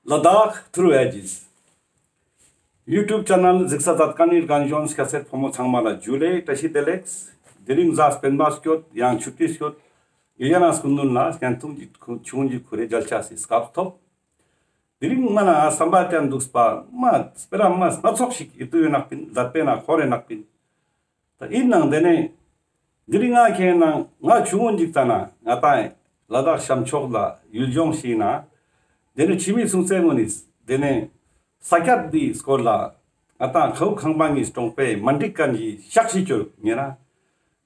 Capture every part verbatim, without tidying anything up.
ལ་དྭགས་ཐུརུ་ཨེ་ཇིས་ཡུ་ཊུབ་ཆེ་ནལ་གཟིགས་ས་མཛད་མཁན་ནི་རྒན་གཞོན་སྐྱ་སེར་ཕོ་མོ་ཚང་མ་ལ་ཇུ་ལེ་བཀྲ་ཤིས་བདེ་ལེགས། དེ་རིང་གཟའ་སྤེན་པ་སྐྱོད་ཡང་ཆུ་ཏི་སྐྱོད་ཡོད་ཡ་ན་སྐུ་མདུན་ལ་སྙན་ཐུང་གི་ཆུང་གི་ཁུ་རེ་མཇལ་ཆ་སི་སྐབས་ཐོབ། དེ་རིང་མ་ན་བསམ་པ་དེ་འདུག་པ་མ་སྤེ་ར་མ་སྣ་ཚོགས་ཤིག་ཡིད་དུ་ཡོད་ནག་པིན་མཛད་པེ་ན་ཁོ་རེ་ནག་པིན། ད་ཡིན་ནང་དེ་ནས་འདི་རིང་ང་ཁེན་ནང་ང་ཆུང་ངུན་ཅིག་ཙ་ན་ང་ཏང་ལ་དྭགས་ཤམ་ཕྱོགས་ལ་ཡུལ་ལྗོངས་ཤིག་ན་དེ་ནས་ཕྱི་མི་སུང་ཚེ་ངུན་ནི་དེ་ནས་ས་ཁྱད་འདི་སྐོར་ལ་ང་ཏང་ཁའུ་ཁང་པ་ངི་གྲོང་པའི་མ་འགྲིག་མཁན་གྱི་ཤག་ཤིག་ཅོ་ཉེ་ན་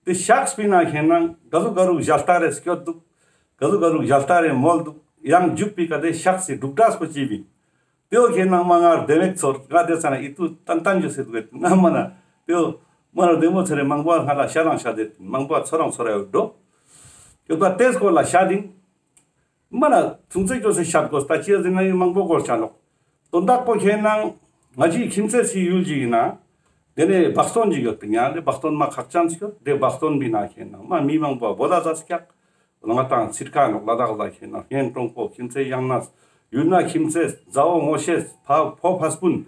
དེ་ཤག་སྤི་ན་ཁེན་ནང་ག་ཟུག་ག་རུག་ཞལ་ལྟ་རེ་སྐྱོད་འདུག་ག་ཟུག་ག་རུག་ཞལ་ལྟ་རེ་མོལ་འདུག་ཡང་འཇུག་པི་ཀ་དེ་ཤག་སི་འབྲུག་སྒྲ་སྐོར་ཅི་བི། དེའོ་ཁེན་ནང་མ་ངར་དེ་མེག་ཚོར་ང་དེ་ཚ་ན་ཨི་ཏུ་ཏན་ཏན་ཇུ་སེ་དུག་ང་མ་ན་དེའོ་མ་ན་དེ་མོ་ཚེ་རེ་མང་པོ་ང་ལ་ཤ་རང་ཤ་དེ་མང་པོ་ཚོ་རང་ཚོ་ར་ཡོད་འགྲོ། ཡོད་པ་དེ་སྐོར་ལ་ཤ་དིང་མ་ན་ཐུང་ཚེ་ཅོ་སེ་ཤ་དགོས་ད་ཅི་ཡ་ཟིན་ན་ཡུ་མང་པོ་སྐོར་ཆ་ལོག་དོན་དག་པོ་ཁེན་ནང་ང་ཅི་ཁྱིམ་མཚེས་སི་ཡུལ་ཅིག་ཡིན་ན་དེ་ནས་བག་སྟོན་ཅིག་ཡོད་པ་ཉ་དེ་བག་སྟོན་མ་ཁག་ཅན་ཞིག་ཡོད་དེ་བག་སྟོན་བི་ན་ཁེན་ནང་མ་མི་མང་པོ་བོ་ད་ཟ་སྐྱག་ང་ཏང་ཚིར་ཁ་ནོག་ལ་དྭགས་ལ་ཁེན་ན་ཧེན་ཀྲོང་པོ་ཁྱིམ་མཚེས་ཡང་ན་ཡུལ་ན་ཁྱིམ་མཚེས་མཛའ་བོ་ངོ་ཤེས་ཕ་ཕོ་ཕ་སྤུན་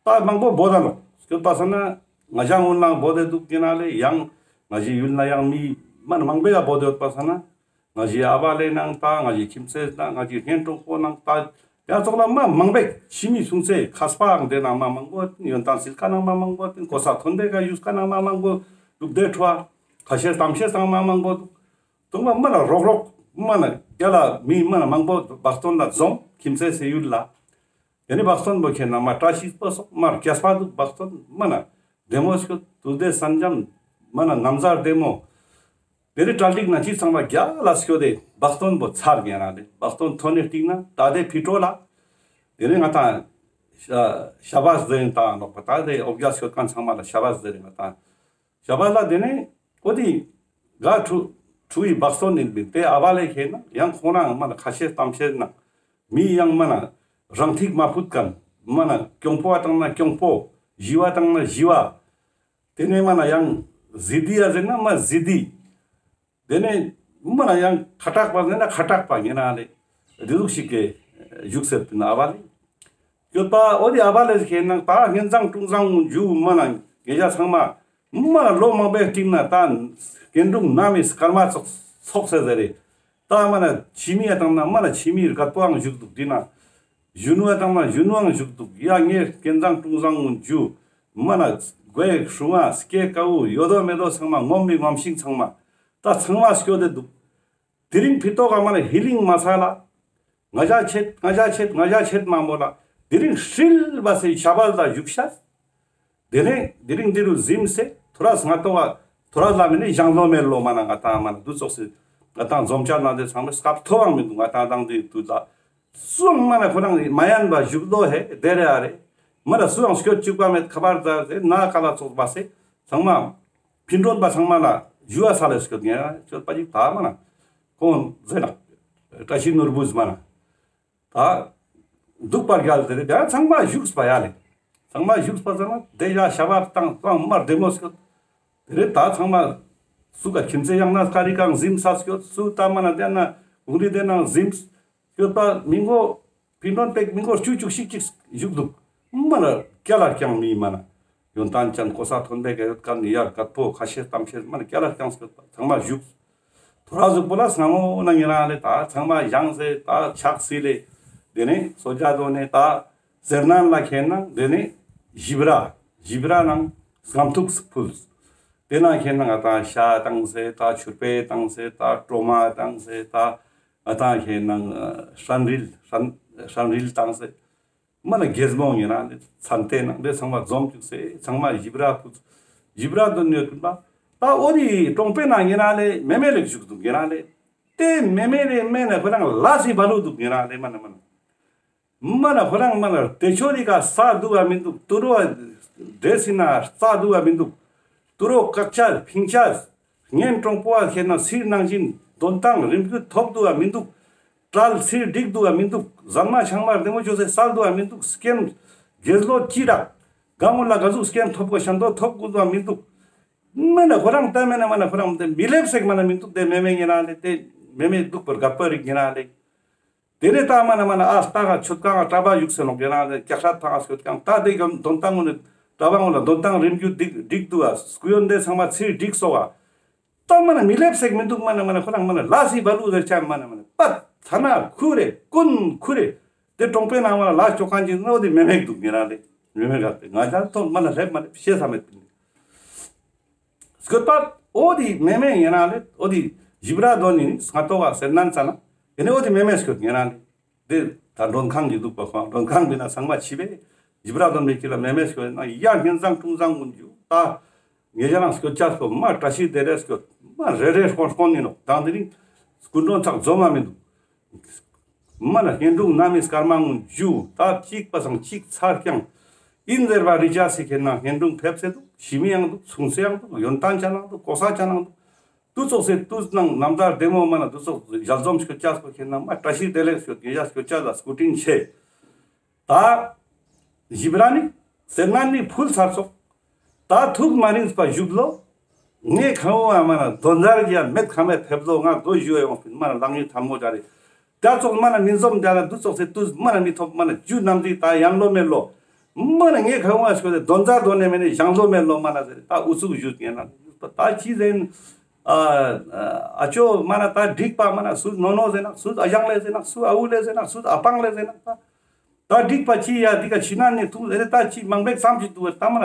ད་མང་པོ་བོ་ད་ནོག་སྐྱོད་པ་ས་ན་ང་ཞང་འུན་ལང་བོ་དེ་འདུག་ཡིན་ན་ལེ་ཡང་ང་ཞི་ཡུལ་ན་ཡང་མི་མ་ན་མང་པོ་ཡ་བོ་དེ་ཡོད་པ་ས་ན་ང་ཞི་ཨ་བ་ལེ་ནང་ད་ང་ཞི་ཁྱིམ་མཚེས་ན་ང་ཞི་ཧེན་ཀྲོང་པོ་ནང་ད་ཡང་ཙོགས་ལ་མ་མང་པོ་ཕྱི་མི་སུང་ཚེ་ཁ་སྤ་ཨང་དེ་ནང་མ་མང་པོ་ཡོན་ཏན་སིལ་ཁ་ནང་མ་མང་པོ་གོ་ས་ཐོན་པའི་ཀ་ཡུས་ཁ་ནང་མ་མང་པོ་འདུག་དེ་ཁྲོ་ཁ་ཤས་གཏམ་ཤས་ནང་མ་མང་པོ་འདུག་དུང་བ་མ་ན་རོག་རོག་མ་ན་རྒྱ་ལ་མི་མ་ན་མང་པོ་བག་སྟོན་ལ་འཛོམས་ཁྱིམ་མཚེས་སི་ཡུལ་ལ། དེ་ནི་བག་སྟོན་པོ་ཁེན་ན་མ་བཀྲ་ཤིས་པོ་སོགས་མ་རྒྱས་པ་འདུག་བག་སྟོན་མ་ན་བདེ་མོ་སྐྱོད་དུས་དེ་སན་འཇམ་མ་ན་ནམ་ཟར་བདེ་མོ། དེ་རི་གྲ་སྒྲིག་ན་ཅི་ཚང་མ་རྒྱ་ལ་སྐྱོད་དེ་བག་སྟོན་པོ་ཚར་ཉེ་ན་དེ་བག་སྟོན་ཐོན་ནས་སྟིང་ན་ད་དེ་ཕི་ཏྲོ་ལ། དེ་ནི་ང་ཏང་ཤ་བ་ཟེར་ཏང་ནོག་པ་ད་དེ་འོ་རྒྱ་སྐྱོད་མཁན་ཚང་མ་ལ་ཤ་བ་ཟེར་ང་ཏང་། ཞབས་ལ་དེ་ནས་འོ་དེ་ག་ཁྲུ་ཁྲུ་ཡི་བག་སྟོན་ནི་མི་དེ་ཨ་བ་ལེ་ཁེན་ན་ཡང་ཁོང་རང་མ་ན་ཁ་ཤས་གཏམ་བཤད་ན་མི་ཡང་མ་ན་རང་ཐིག་མ་ཕུད་མཁན་མ་ན་གྱོང་པོ་བ་བཏང་ན་གྱོང་པོ་ཞི་བ་བཏང་ན་ཞི་བ། དེ་ནས་མ་ན་ཡང་ཟི་དི་ཡ་ཟེར་ན་མ་ཟི་དི། དེ་ནས་མ་ན་ཡང་ཁ་དྲག་པ་ཟེར་ན་ཁ་དྲག་པ་ཉེ་ན་ལེ་དེ་ཟུག་ཞིག་གི་བཞུགས་ཟེར་དུ་ན་ཨ་བ་ལེ། ཡོད་པ་འོ་དེ་ཨ་བ་ལེ་ཁེན་ན་ད་ངན་ཚང་ཀྲུང་ཚང་ཇུ་མ་ན་ངེ་ཅག་ཚང་མ་མ་ན་ལོ་མང་པོའི་སྟིང་ན་ད་གན་དྲུང་ན་མི་སྐར་མ་ཚོགས་ཚོགས་ཟེར་ཟེར་རེ། ད་མ་ན་ཕྱི་མི་ཡ་དང་ན་མ་ན་ཕྱི་མི་རྒད་པོའང་བཞུགས་འདུག་དེ་ན་གཞོན་ནུ་ཡ་དང་ན་གཞོན་ནུའང་བཞུགས་འདུག་ཡ་ངས་ངན་ཚང་ཀྲུང་ཚང་ཇུ་མ་ན་གོས་ཧྲུང་ང་སྐེ་ཀ་བུ་ཡོད་དོ་མེད་དོ་ཚང་མ་ངོམ་མི་ངོམ་ཤིང་ཚང་མ་ད་ཚང་མ་སྐྱོད་དེ་འདུག་དེ་རིང་ཕི་ཏོག་ག་མ་ན་ཧི་ལིང་མ་ས་ལ། ང་ཞ་ཆེད་ང་ཞ་ཆེད་ང་ཞ་ཆེད་མ་མོ་ལ། དེ་རིང་ཧྲིལ་བ་སེ་ཞ་བ་ལ་བཞུགས་ཤ། དེ་ནས་དེ་རིང་འདི་རུ་གཟིམས་སེ་ཐོ་རས་ང་ཏོ་བ་ཐོ་རས་ལ་མི་ནི་ཞང་ལོ་མེ་ལོ་མ་ན་ང་ཏང་མ་ན་དུ་ཙོགས་སེ་ང་ཏང་འཛོམས་ཆ་ན་དེ་ཚང་མ་སྐབས་ཐོ་བ་མི་འདུག་ང་ཏང་དང་དེ་དུ་ལ། སུའང་མ་ན་ཁོ་རང་མ་ཡན་པ་བཞུགས་ལོ་ཧེ་དེ་རེ་ཨ་རེ། མ་ན་སུའང་སྐྱོད་བཅུག་པ་མེད་ཁ་པར་ཛར་དེ་ན་ཀ་ལ་ཙོགས་པ་སེ་ཚང་མ། ཕི་འགྲོན་པ་ཚང་མ་ལ་ཞུ་བ་ས་ལ་སྐྱོད་ངེ་ན་སྐྱོད་པ་ཅིག་ད་མ་ན་ཁོང་ཟེར་ན་བཀྲ་ཤིས་ནོར་བུ་མ་ན་ད་འདུག་པར་རྒྱལ་དེ་རེད་ཡང་ཚང་མ་བཞུགས་པ་ཡ་ལེ་ཚང་མ་བཞུགས་པ་ཟེར་ན་དེ་ཡ་ཞབས་བཏང་ཚང་མ་བདེ་མོ་སྐྱོད་དེ་རེད་ད་ཚང་མ་སུ་ག་ཁྱིམ་མཚེས་ཡང་ན་ཀ་རི་གང་གཟིམ་ས་སྐྱོད་སུ་ད་མ་ན་དེ་ན་གུང་རི་དེ་ན་གཟིམ་སྐྱོད་པ་མི་མགོ་ཕི་འགྲོན་པེག་མི་མགོ་བཅུ་བཅུ་ཞིག་ཅིག་བཞུགས་འདུག་མ་ན་སྐྱ་ལ་རྐྱང་མི་མ་ན་ཡོན་ཏན་ཅན་གོ་ས་ཐོན་པའི་ག་ཡོད་ཀ་ནི་ཡར་གད་པོ་ཁ་ཤས་གཏམ་ཤས་མ་ན་སྐྱ་ལ་རྐྱང་སྐྱོད་པ་ཚང་མ་བཞུགས་ཐོ་ར་ཟུག་པོ་ལ་སྔ་མོ་ན་ཉེ་རང་ལེ་ད་ཚང་མ་བཞེངས་སེ་ད་ཕྱག་སི་ལེ་དེ་ནས་གསོལ་ཇ་དོ་ནས་ད་ཟེར་ནང་ལ་ཁེན་ན་དེ་ནས་ཞིབ་ར་ཞིབ་ར་ནང་སྒམ་ཐུག་ཕུལ། དེ་ན་ཁེན་ན་ང་ཏང་ཤ་བཏང་སེ་ད་ཆུར་པེ་བཏང་སེ་ད་གྲོ་མ་བཏང་སེ་ད་ང་ཏང་ཁེན་ན་ཧྲན་རིལ་ཧྲན་ཧྲན་རིལ་བཏང་སེ་མ་ན་རྒྱལ་མོ་ཉེ་རང་ལེ་ཚན་ཏེ་ནང་དེ་ཚང་མ་འཛོམས་བཅུག་སེ་ཚང་མ་ཞིབ་ར་ཕུལ། ཞིབ་ར་དོན་ཡོད་པ་ད་འོ་དེ་གྲོང་པེ་ན་ཉེ་རང་ལེ་མེ་མེ་ལེགས་བཞུགས་འདུག་ཉེ་རང་ལེ་དེ་མེ་མེ་ལེ་མེ་ན་ཁོ་རང་ལ་སི་བ་ལུ་འདུག་ཉེ་རང་ལེ་མ་ན་མ་ན། མ་ན་ཁོ་རང་མ་ན་དེ་ཆོ་རི་ཀ་ས་འདུག་ག་མི་འདུག་ཏུ་རོ་འདྲེ་སི་ན་རྩ་འདུག་ག་མི་འདུག་ཏུ་རོ་ཀག་ཆ་ཕིང་ཆ་ངན་གྲོང་པོ་བ་ཁེན་ན་སིར་ནང་བཞིན་དོན་ཏང་རིམ་གྱིས་ཐོབ་འདུག་ག་མི་འདུག་གྲལ་སིར་འགྲིག་འདུག་ག་མི་འདུག་ཟན་མ་ཆང་མ་རྡེ་མོ་ཅོ་སེ་སལ་འདུག་ག་མི་འདུག་སྐེམ་དགེ་ལོ་ཅི་རག་ག་མོ་ལ་ག་ཟུག་སྐེམ་ཐོབ་གོ་ཤན་དོ་ཐོབ་དགོས་འདུག་ག་མི་འདུག་མ་ན་ཁོ་རང་ད་མ་ན་མ་ན་ཁོ་རང་དེ་མི་ལེབ་སེག་མ་ན་མི་འདུག་དེ་མེ་མེ་ཉེ་རང་ལེ་དེ་མེ་མེ་འདུག་པར་གད་པ་རིག་ཉེ་རང་ལེ། དེ་ནས་ད་མ་ན་མ་ན་ཨ་སྟག་ག་ཆོད་ཁང་གྲྭ་པ་བཞུགས་སེ་ནོག་ཡང་ན་ཀྱག་ཤ་ཐང་ཨ་སྐྱོད་ཁང་ད་དེ་གམ་དོན་ཏང་ངོ་ནས་གྲྭ་པ་ངོ་ལ་དོན་ཏང་རིམ་རྒྱུ་འགྲིག་འགྲིག་འདུག་ཨ། སྐུ་ཡོན་དེ་ཚང་མ་ཚིར་འགྲིག་སོག་ཨ། ད་མ་ན་མི་ལེབ་སེག་མི་འདུག་མ་ན་མ་ན་ཁོ་རང་མ་ན་ལ་སི་བ་ལུ་ཟེར་ཆ་མ་ན་མ་ན་པ་ཐ་ན་ཁུ་རེ་ཀུན་ཁུ་རེ། དེ་གྲོང་པའི་ནང་མ་ན་ལ་ཅོ་ཁང་ཅིག་ན་འོ་དེ་མེ་མེག་འདུག་ཉེ་རང་ལེ། མེ་མེག་ག་དེ་ང་ཅག་ཐོག་མ་ན་ལེབ་མ་ལེབ་ཤེས་ས་མེད་པིན། སྐྱོད་པ་འོ་དེ་མེ་མེ་ཉེ་རང་ལེ། འོ་དེ་ཞིབ་ར་དོན་ནི་སྔ་ཏོག་ག་སེར་ནན་ཙ་ན་ཡེ་ནས་འོ་དེ་མེ་མེ་སྐྱོད་ཉེ་རང་ལེ། དེ་ད་མགྲོན་ཁང་གི་འདུག་པ་ཁོང་མགྲོན་ཁང་མི་ན་ཚང་མ་ཕྱི་པས་ཞིབ་ར་དོན་མེ་ཁྱི་ལ་མེ་མེ་སྐྱོད་ན་ཡ་ངན་བཟང་ཀྲུང་བཟང་ཀུན་རྒྱུ་ད། ངེ་ཅག་རང་སྐྱོད་ཅག་སོ་མ་བཀྲ་ཤིས་བདེ་ལེགས་སྐྱོད་མ་རེ་རེ་སྐོན་སྐོན་ཡིན་ནོག་དང་དེ་རིང་སྐུ་མགྲོན་ཚག་འཛོམས་མ་མི་འདུག་མ་ན་བརྙན་ཐུང་ན་མི་སྐར་མ་ངུན་རྒྱུ་ད་གཅིག་པ་སང་གཅིག་ཚར་ཀྱང་ཨིན་ཟེར་བ་རི་ཅ་སི་ཁེན་ན་བརྙན་ཐུང་ཕེབས་སེ་འདུག་ཞི་མི་ཡང་འདུག་ཚུང་སེ་ཡང་འདུག་ཡོན་ཏན་ཅ་ནང་འདུག་གོ་ས་ཅ་ནང་འདུག་དུ་ཚོགས་སེ་དུ་ནང་ནམ་ཟླ་བདེ་མོ་མ་ན་དུ་ཚོགས་ཞལ་འཛོམས་སྐྱོད་ཅག་སོ་ཁེན་ན་མ་བཀྲ་ཤིས་བདེ་ལེགས་སྐྱོད་ངེ་ཅག་སྐྱོད་ཅག་ལ་སྐུ་དྲིན་ཆེ། ད་ཞིབ་ར་ནི་སེར་ནན་ནི་ཕུལ་ཚར་སོག་ད་ཐུག་མ་རིང་པ་བཞུགས་ལོ། ངས་ཁ་འོང་ཨ་མ་ན་དོན་དར་གྱི་ཡ་མེད་ཁ་མེད་ཕེབས་ལོ། ང་དོ་ཞུ་ཡོང་པིན་མ་ན་ལག་གཉིས་ཐལ་མོ་སྦྱར་རེ། ད་ཚོགས་མ་ན་མི་འཛོམས་སྦྱར་ན་དུ་ཚོགས་སེ་དུས་མ་ན་མི་ཐོབ་མ་ན་རྒྱུ་ནམ་དུས་ད་ཡང་ལོ་མེད་ལོ། མ་ན་ངས་ཁ་འོང་ཨ་ཞུ་དེ་དོན་དར་དོན་ནས་མེད་ནས་ཡང་ལོ་མེད་ལོ་མ་ན་ཟེར་ད་ཨུ་ཚུགས་ཞུ་ངེ་ན་ད་ཅི་ཟེར་ཨ་ཨ་ཅོ་མ་ན་ད་འགྲིག་པ་མ་ན་སུ་ནོ་ནོ་ཟེར་ན་སུ་ཨ་ཞང་ལེ་ཟེར་ན་སུ་ཨ་ཨུ་ལེ་ཟེར་ན་སུ་ཨ་པང་ལེ་ཟེར་ན་ད། ད་འགྲིག་པ་ཅི་ཡ་འདི་ག་ཕྱི་ནང་ནས་ཐུག་ཟེར་ད་ཅི་མང་པོ་ཙམ་ཅིག་འདུག་ད་མ་ན།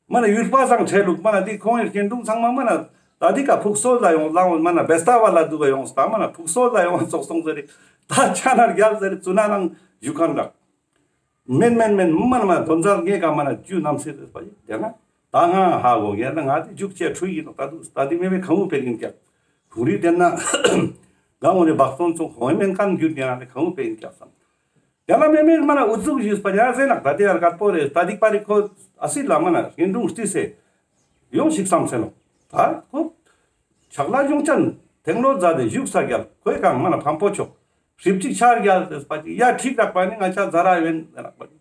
མ་ན་ཡུལ་པ་སང་ཁྲལ་ལུགས་མ་ན་འདི་ཁོང་ཡི་སྐྱེ་འདུག་ཚང་མ་མ་ན། ད་འདི་ག་ཕུག་སོལ་ལ་ཡོང་ལ་མ་ན་བེ་སྟ་བ་ལ་འདུག་ག་ཡོང་ད་མ་ན་ཕུག་སོལ་ལ་ཡོང་ཙོག་སོང་ཟེར་ད་ཆ་ན་རྒྱལ་ཟེར་ཙུ་ན་ནང་ཞུ་ཁན་རག་མེན་མེན་མེན་མ་ན་མ་ན་དོན་ཚར་ངེ་ག་མ་ན་རྒྱུ་རྣམ་སེ་ཟེར་པ་ཡི་དེ་ན། ད་ང་ཧ་གོ་ཡ་ན་ང་དེ་རྒྱུག་ཆེ་ཁྲུ་ཡིན་ནོ་ད་དུ་ད་དེ་མེ་མེ་ཁ་ངུ་པེ་ཡིན་ཀྱག་ཁུང་རི་དེ་ན་ང་ངོ་ནས་བག་སྟོན་ཚོ་ཁོང་མེན་ཁན་རྒྱུ་དེ་ན་ཁ་ངུ་པེ་ཡིན་ཀྱག་སམ། ཡ་ལ་མེ་མེ་མ་ན་ཨུ་ཚུགས་ཞུས་པ་ཡ་ཟེ་ནག་ད་དེ་ཡར་ཀ་པོ་རེ་ད་དིག་པ་རི་ཁོ་ཨ་སི་ལ་མ་ན་ཡིན་དུང་སྟི་སེ་ཡོང་ཞིག་སམ་སེ་ནོ། ད་ཁོ་ཆག་ལ་ཡོང་ཅན་ཐེང་ལོ་ཛ་དེ་བཞུགས་ས་རྒྱལ་ཁོའི་གང་མ་ན་ཕམ་པོ་ཆོག་ཧྲིབ་ཅིག་ཆ་རྒྱལ་ཟེར་པ་ཅིག་ཡ་ཁྲིག་རག་པ་ནི་ང་ཆ་ཛ་ར་ཡོན་ཟེ་ནག་པ་ཅིག་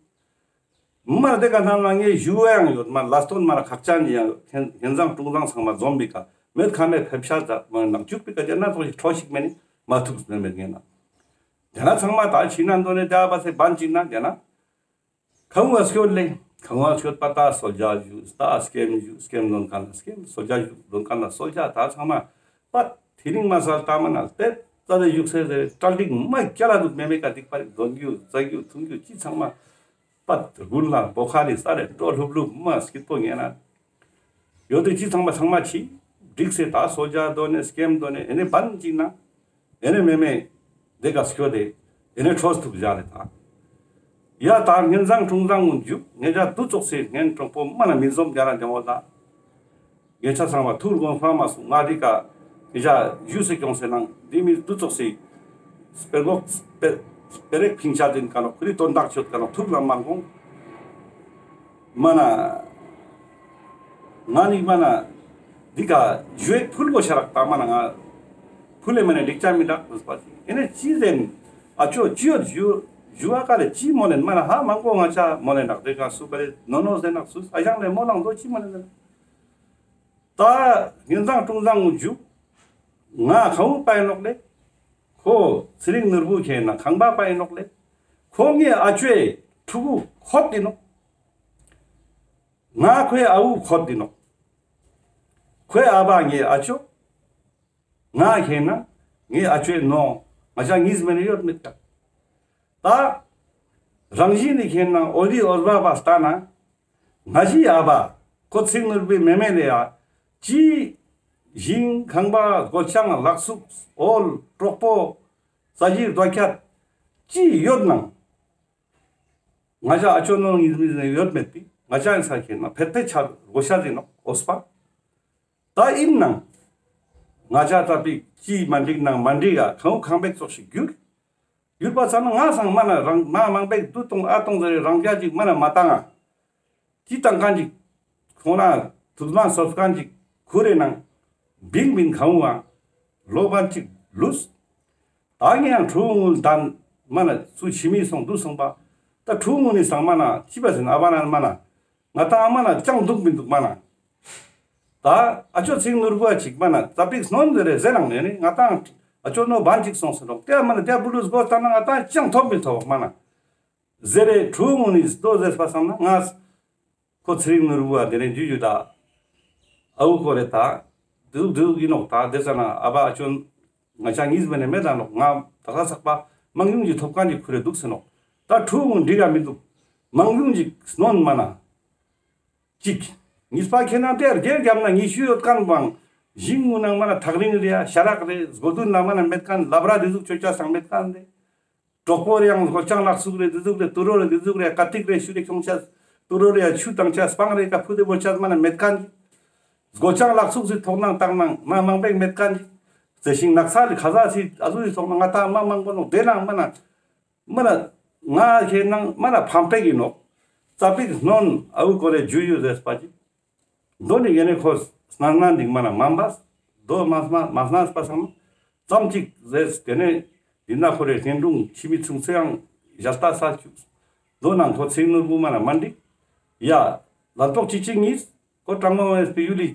མ་ན་དེ་ག་ནང་ན་ངས་ཞུ་བ་ཡང་ཡོད་མ་ལ་སྟོན་མ་ན་ཁག་ཅན་ཡང་ཡོད་ཁེན་ཁེན་བཟང་ཀྲུང་བཟང་ཚང་མ་འཛོམས་པའི་ཀ་མེད་ཁ་མེད་ཕེབས་ཤ་ཛ་མ་ན་ནག་བཅུག་པའི་ཀ་དེ་ན་ཚོགས་ཤིག་ཁྲོ་ཞིག་མེད་ནི་མ་ཐུག་མེད་མེད་ངེ་ན། དེ་ན་ཚང་མ་ད་ཕྱི་ན་འདོན་ནས་དེ་ཨ་བ་སེ་བན་ཅིག་ན་དེ་ན། ཁ་ངོ་སྐྱོད་ལེ། ཁ་ངོ་སྐྱོད་པ་ད་གསོལ་ཇ་ཞུ། ད་སྐེམ་ཞུ། སྐེམ་འདོན་ཁན་ལ་སྐེམ། གསོལ་ཇ་ཞུ་འདོན་ཁན་ལ་གསོལ་ཇ་ད་ཚང་མ། པ་དེ་རིང་མ་སལ་ད་མ་ན་ཏེ་ཙ་དེ་བཞུགས་སེ་ཟེར་གྲལ་སྒྲིག་མ་རྒྱ་ལ་འདུག་མེ་མེ་ཀ་སྡིག་པ་རིག་འདོན་རྒྱུ་ཟ་རྒྱུ་འཐུང་རྒྱུ་ཅི་ཚང་མ། པ་དགུན་ལ་བོ་ཁ་རི་ས་རེ་སྤྲོ་ལྷུབ་ལྷུབ་མ་སྐྱིད་པོ་ངེ་ན། ཡོད་དེ་ཅི་ཚང་མ་ཚང་མ་ཅི་འགྲིག་སེ་ད་གསོལ་ཇ་དོན་ནས་སྐེམ་དོན་ནས་ཨེ་ནས་བན་ཅིག་ན། ཨེ་ནས་མེ་མེ་དེ་ག་སྐྱོད་དེ་ཨེ་ནས་ཁྲོས་ཐུག་ཇ་རེ་ད། ཡ་ད་ངན་བཟང་ཀྲུང་བཟང་ངུན་རྒྱུག་ངེ་ཇ་དུ་ཙོགས་སེ་ངན་གྲོང་པོ་མ་ན་མི་འཛོམས་རྒྱ་ར་འདེ་འོ་ད། ངེ་ཆ་ཚང་མ་ཐུར་དགོན་ཧྥ་མ་སུ་ང་དི་ཀ་ངེ་ཆ་ཞུ་སེ་ཀྱོང་སེ་ནང་འདི་མི་དུ་ཙོགས་སེ་སྤེ་ར་གོག་སྤེ་སྤེ་རེག་ཕིང་ཆ་དིན་ཀ་ནོ་ཁུ་རི་དོན་དག་ཆོད་ཀ་ནོ་ཐུག་ལ་མ་གོང་། མ་ན་ང་ནི་མ་ན་འདི་ཀ་ཞུ་ཡེ་ཕུལ་གོ་ཤ་རག་ད་མ་ན་ང་ཕུལ་ལེ་མ་ནེ་འགྲིག་ཆ་མི་འདུག་ཟེར་པ་ཅིག་ཨེ་ནས་ཅི་ཟེར་ན་ཨ་ཅོ་ཅི་ཡོད་ཞུ་ཞུ་ཨ་ཀ་ལེ་ཅི་མོ་ལེན་མ་ན་ཧ་མང་གོ་ང་ཆ་མོ་ལེན་རག་དེ་ཀ་སུ་པ་རེ་ནོ་ནོ་ཟེར་ནག་སུ་ཨ་ཞང་ལེ་མོ་ལང་དོ་ཅི་མོ་ལེན་ཟེར་ན། ད་ངན་བཟང་ཀྲུང་བཟང་ངུ་རྒྱུག་ང་ཁང་བུ་པ་ཡིན་ནོག་ལེ། ཁོ་ཚེ་རིང་ནོར་བུ་ཁྱེད་ན་ཁང་པ་པ་ཡིན་ནོག་ལེ། ཁོ་ངའི་ཨ་ཅོའི་ཕྲུ་གུ་ཁོ་དེ་ནོག་ང་ཁོའི་ཨ་བུ་ཁོ་དེ་ནོག་ཁོའི་ཨ་བ་ངའི་ཨ་ཅོ། ང་ཁྱེད་ན་ངའི་ཨ་ཅོའི་ནོ། ང་ཅག་གཉིས་མེད་ནི་ཡོད་མེད་ཀ་ད་རང་བཞིན་ནི་ཁྱེད་ན་འོ་དི་འོ་བ་བ་ལྟ་ན། ང་ཞི་ཨ་བ་ཁོ་ཚིག་ནོར་བུའི་མེ་མེ་ལེ་ཡ། ཅི་ཞིང་ཁང་པ་སྒོ་ཆང་ལག་སུབ་འོལ་གྲོགས་པོ་ས་གཞི་རྡོ་ཁྱད་ཅི་ཡོད་ནང་། ང་ཅག་ཨ་ཅོ་ནོ་ཡིན་མིན་ཡོད་མེད་པི་ང་ཅག་ཡིན་ས་ཁྱེད་ན་ཕེད་ཕེད་ཆ་དགོས་ཤ་ཟིན་ནོ་འོ་སྤ། ད་ཡིན་ནང་། ང་ཅག་ཙ་པིག་ཅི་མ་འགྲིག་ནང་མ་འགྲིག་ག་ཁང་བུ་ཁང་པེག་ཙོགས་ཤིག་གྱུར། གྱུར་པ་ཙམ་ན་ང་སང་མ་ན་རང་མ་མང་པེག་དུ་གཏོང་ཨ་གཏོང་ཟེར་རེ་རང་རྒྱ་ཅིག་མ་ན་མ་བཏང་ང་། ཅི་བཏང་མཁན་ཅིག་ཁོང་ན་ཐུགས་མ་སོབ་མཁན་ཅིག་ཁུ་རེ་ནང་བིང་བིང་ཁང་བུ་ཨ་ལོ་བན་ཅིག་ལུས། ད་ངས་ཡང་ཕྲུ་གུ་ངུ་དན་མ་ན་སུ་ཕྱི་མི་སོང་དུ་སོང་པ། ད་ཕྲུ་གུ་ངུ་ནི་སང་མ་ན་ཅི་པ་ཟིན་ཨ་བ་ན་མ་ན། ང་ཏང་ཨ་མ་ན་ཅང་འདུག་མི་འདུག་མ་ན། ད་ཨ་ཅོ་ཚིག་ནོར་བུ་ཨ་ཅིག་མ་ན་ཙ་པིག་སྣོན་ཟེར་རེ་ཟེར་ནང་ནས་ནི་ང་ཏང་ ཨ་ཅོ་ནོ་བན་ཅིག་སོང་སེ་ནོག། ཏེ་མ་ན་ཏེ་བུ་ལུས་གོ་ཏང་ན་ང་ཏང་ཅང་ཐོབ་མི་ཐོབ་མ་ན། ཟེར་རེ་ཕྲུ་གུ་ནི་ལྟོས་ཟེར་པ་སང་ན་ང་ཁོ་ཚེ་རིང་ནོར་བུ་བ་དེ་ནས་ཇུ་ཇུ་ད། ཨ་བུ་ཁོ་རེ་ད། དུག་དུག་ཡིན་ནོག་ད་དེ་ཙ་ན་ཨ་བ་ཨ་ཅོན། ང་ཅག་གཉིས་མེད་ནས་མེད་ད་ནོག། ང་ད་ས་ཚག་པ་མང་ཡུང་གི་ཐོབ་ཁན་གྱི་ཁུ་རེ་དུག་སེ་ནོག། ད་ཕྲུ་གུ་འགྲིག་ག་མི་དུག། མང་ཡུང་གི་སྣོན་མ་ན། གཅིག། གཉིས་པ་ཁེ་ན་ཏེ་རྒྱལ་རྒྱབ་ན་ཉི་ཤུ་ཡོད་ཁན་བང་། ཞིང་ངུ་ནང་མ་ན་ཐག་རིང་རེ་ཡ་ཤ་རག་རེ་སྒོ་དུན་ན་མ་ན་མེད་ཁན་ལབ་ར་དེ་ཟུག་ཅོ་ཅ་སང་མེད་ཁན་རེ། གྲོགས་པོ་རེ་ཡང་སྒོ་ལྕང་ལག་ཚུགས་རེ་དེ་ཟུག་རེ་ཏུ་རོ་རེ་དེ་ཟུག་རེ་ཀ་ཏིག་རེ་ཤུ་རེ་ཁྱོང་ཆ་ཏུ་རོ་རེ་ཡ་ཆུ་བཏང་ཆ་སྤང་རེ་ཀ་ཕུ་དེ་བོ་ཆ་མ་ན་མེད་ཁན། སྒོ་ལྕང་ལག་ཚུགས་སི་ཐོག་ནང་བཏང་ནང་མ་མང་པོ་མེད་ཁན། ཟེ་ཤིང་ནགས་ཚལ་ལི་ཁ་ཟས་སི་ཨ་ཟུག་སི་ཐོག་ནང་ང་ཏང་མ་མང་པོ་ནོག། དེ་ནང་མ་ན་མ་ན་ང་ཁེ་ནང་མ་ན་ཕམ་པེག་ཡིན་ནོག། ཙ་པིག་སྣོན་ཨ་བུ་ཀོ་རེ་ཇུ་ཡུ་ཟེར་པ་ཅིག། དོ་ནི་ཡེ་ནེ་ཁོ་སྣང་སྣང་འདིང་མ་ན་མ་འབས། དོ་མ་སྣང་མ་སྣང་པ་སང་ན་ཙམ་ཅིག་ཟེར། དེ་ནས་འདི་ན་ཁོ་རེ་ལྷན་དྲུང་ཁྱི་མི་ཆུང་ཚེ་ཡང་ཞལ་ལྟ་ས་བཅུག། དོ་ནང་ཁོ་ཚིག་ནོར་བུ་མ་ན་མ་འགྲིག། ཡ། ལན་ཏོག་ཅིག་ཅིག་གཉིས། ཁོ་གྲང་མོ་བས་པི་ཡུ་ལི་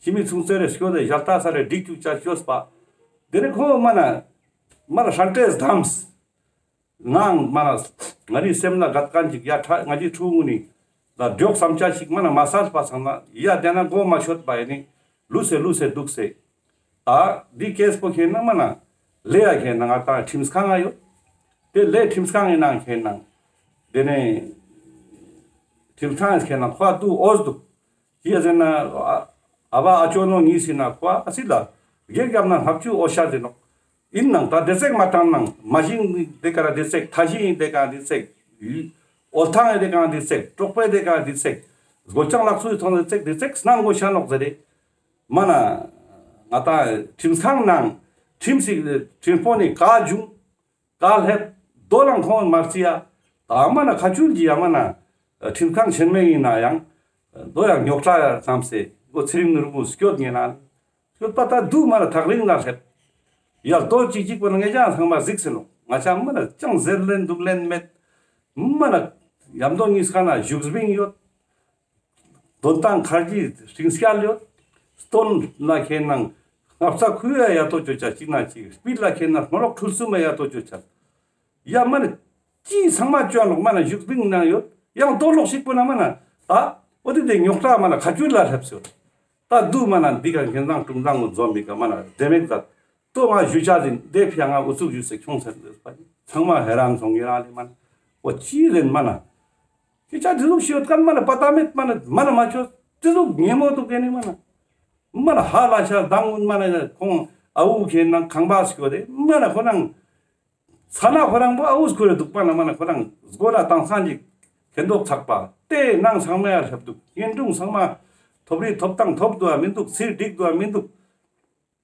ཁྱི་མི་ཆུང་ཚེ་རེ་སྐྱོ་དེ་ཞལ་ལྟ་ས་རེ་འགྲིག་བཅུག་ཅ་བཅོས་པ། དེ་ནས་ཁོ་མ་ན་མ་ན་ཧྲན་ཏེས་དམས། ངའང་མ་ན་ང་རི་སེམས་ལ་གད་ཁན་ཅིག་ཡ་ཁྲ་ང་ཅི་ཕྲུ་གུ་ནི་ལ་འཇོག་བསམ་ཆ་ཞིག་མ་ན་མ་སལ་པ་སང་ན་ཡ་དེ་ན་མགོ་མ་ཆོད་པ་ཡིན་ནི་ལུས་སེ་ལུས་སེ་དུག་སེ། ད་འདི་ཀེས་པོ་ཁེ་ན་མ་ན་ལེ་ཡ་ཁེ་ན་ང་ཏང་ཁྲིམས་ཁང་ང་ཡོད། དེ་ལེ་ཁྲིམས་ཁང་ཡིན་ནང་ཁེ་ན་དེ་ནས་ཁྲིམས་ཁང་ཁེ་ན་ཁོ་དུ་འོས་དུག། ཅི་ཟེར་ན་ཨ་ཨ་བ་ཨ་ཅོ་ནོ་གཉིས་ཟེར་ན་ཁོ་ཨ་སི་ལ་རྒྱལ་རྒྱབ་ན་ལྷབ་ཆུ་འོ་ཤ་ཟེར་ནོག། ཡིན་ནང་ད་དེ་ཚེག་མ་བཏང་ནང་མ་ཞིང་དེ་ཀ་ར་དེ་ཚེག་ཐ་ཞིང་དེ་ཀ་དེ་ཚེག་འོ་ཐང་དེ་ཀ་དེ་ཚེག་གྲོགས་པོ་དེ་ཀ་དེ་ཚེག་སྒོ་ལྕང་ལག་ཚུགས་ཐོང་དེ་ཚེག་དེ་ཚེག་སྣང་གོ་ཤ་ནོག་ཟེར་རེ། མ་ན་ང་ད་ཁྲིམས་ཁང་ནང་ཁྲིམས་སི་ཁྲིམས་དཔོན་ནི་ཀ་བྱུང་། ཀ་ལེབ་དོ་ལང་ཁོང་མར་ཙི་ཡ། ད་མ་ན་ཁ་ཆུལ་གྱི་ཡ་མ་ན་ཁྲིམས་ཁང་ཆེན་མོ་ཡིན་ན་ཡང་དོ་ཡང་རྙོག་དྲ་ཡ་ཙམ་སེ་མགོ་ཚེ་རིང་ནོར་བུ་སྐྱོད་ངེ་ན། སྐྱོད་པ་ད་དུ་མ་ན་ཐག་རིང་ན་ལེབ། ཡ་དོ་ཅིག་ཅིག་པོ་ན་ངེ་ཅང་ཚང་མ་གཟིགས་སེ་ནོག། ང་ཅང་མ་ན་ཅང་ཟེར་ལེན་འདུག་ལེན་མེད། མ་ན་ཡམ་དོ་གཉིས་ཀ་ན་བཞུགས་སྦིང་ཡོད། དོན་དང་ཁར་གྱི་སྲིང་སྐྱ་ལེ་ཡོད། སྟོན་ན་ཁེ་ནང་སྔ་ཚ་ཁུ་ཡ་ཡ་ཏོ་ཅོ་ཅ་ཅིག་ན་ཅིག་སྤིལ་ལ་ཁེ་ནང་སྔོ་ལོག་འཁྲུལ་སུམ་ཡ་ཏོ་ཅོ་ཅ། ཡ་མ་ན་ཅི་ཚང་མ་ཅོ་ནོག་མ་ན་བཞུགས་སྦིང་ན་ཡོད། ཡང་དོ་ལོག་ཞིག་པོ་ན་མ་ན་ཨ་འོ་དེ་དེ་རྙོག་དྲ་མ་ན་ཁ་ཆུལ་ལ་ལེབ་སེ་ཡོད། ད་དུ་མ་ན་འདི་ག་ཁེ་ནང་ཀྲུང་ཀྲང་ངོ་འཛོམས་མི་ག་མ་ན་དེ་མེད་ད། ཏོ་ང་ཞུ་ཆ་ཟིན་དེ་ཕྱི་ང་འུ་ཚུགས་ཞུ་སེ་ཁྱོང་ཚར་འདོད་པ་ཚང་མ་ཧེ་རང་སོང་ཡིན་ར་ལེ་མ་ན། འོ་ཅི་ཟེར་མ་ན། ཁྱེད་ཅག་དེ་ཟུག་ཤི་ཡོད་ཁན་མ་ན་པ་ཏ་མེད་མ་ན་མ་ན་མ་ཆོད་དེ་ཟུག་ཉེ་མོ་འདུག་གེ་ནི་མ་ན། མ་ན་ཧ་ལ་ཤ་དང་གུན་མ་ན་ཁོང་ཨ་འུ་ཁེ་ནང་ཁང་པ་སྐྱོ་རེ་མ་ན་ཁོ་རང་ཚ་ན་ཁོ་རང་པོ་ཨ་འུ་སྐོ་རེ་འདུག་པ་ན་མ་ན་ཁོ་རང་སྒོ་ལ་དང་སང་ཅིག་ཁེ་འདོག་ཚག་པ་དེ་ནང་ཚང་མ་ཡ་ལྷབ་འདུག་ཡིན་དྲུང་ཚང་མ་ཐོབ་རི་ཐོབ་ཐང་ཐོབ་འདུག་ཨ་མི་འདུག་ཚིར་འགྲིག་འདུག་ཨ་མི་འདུག།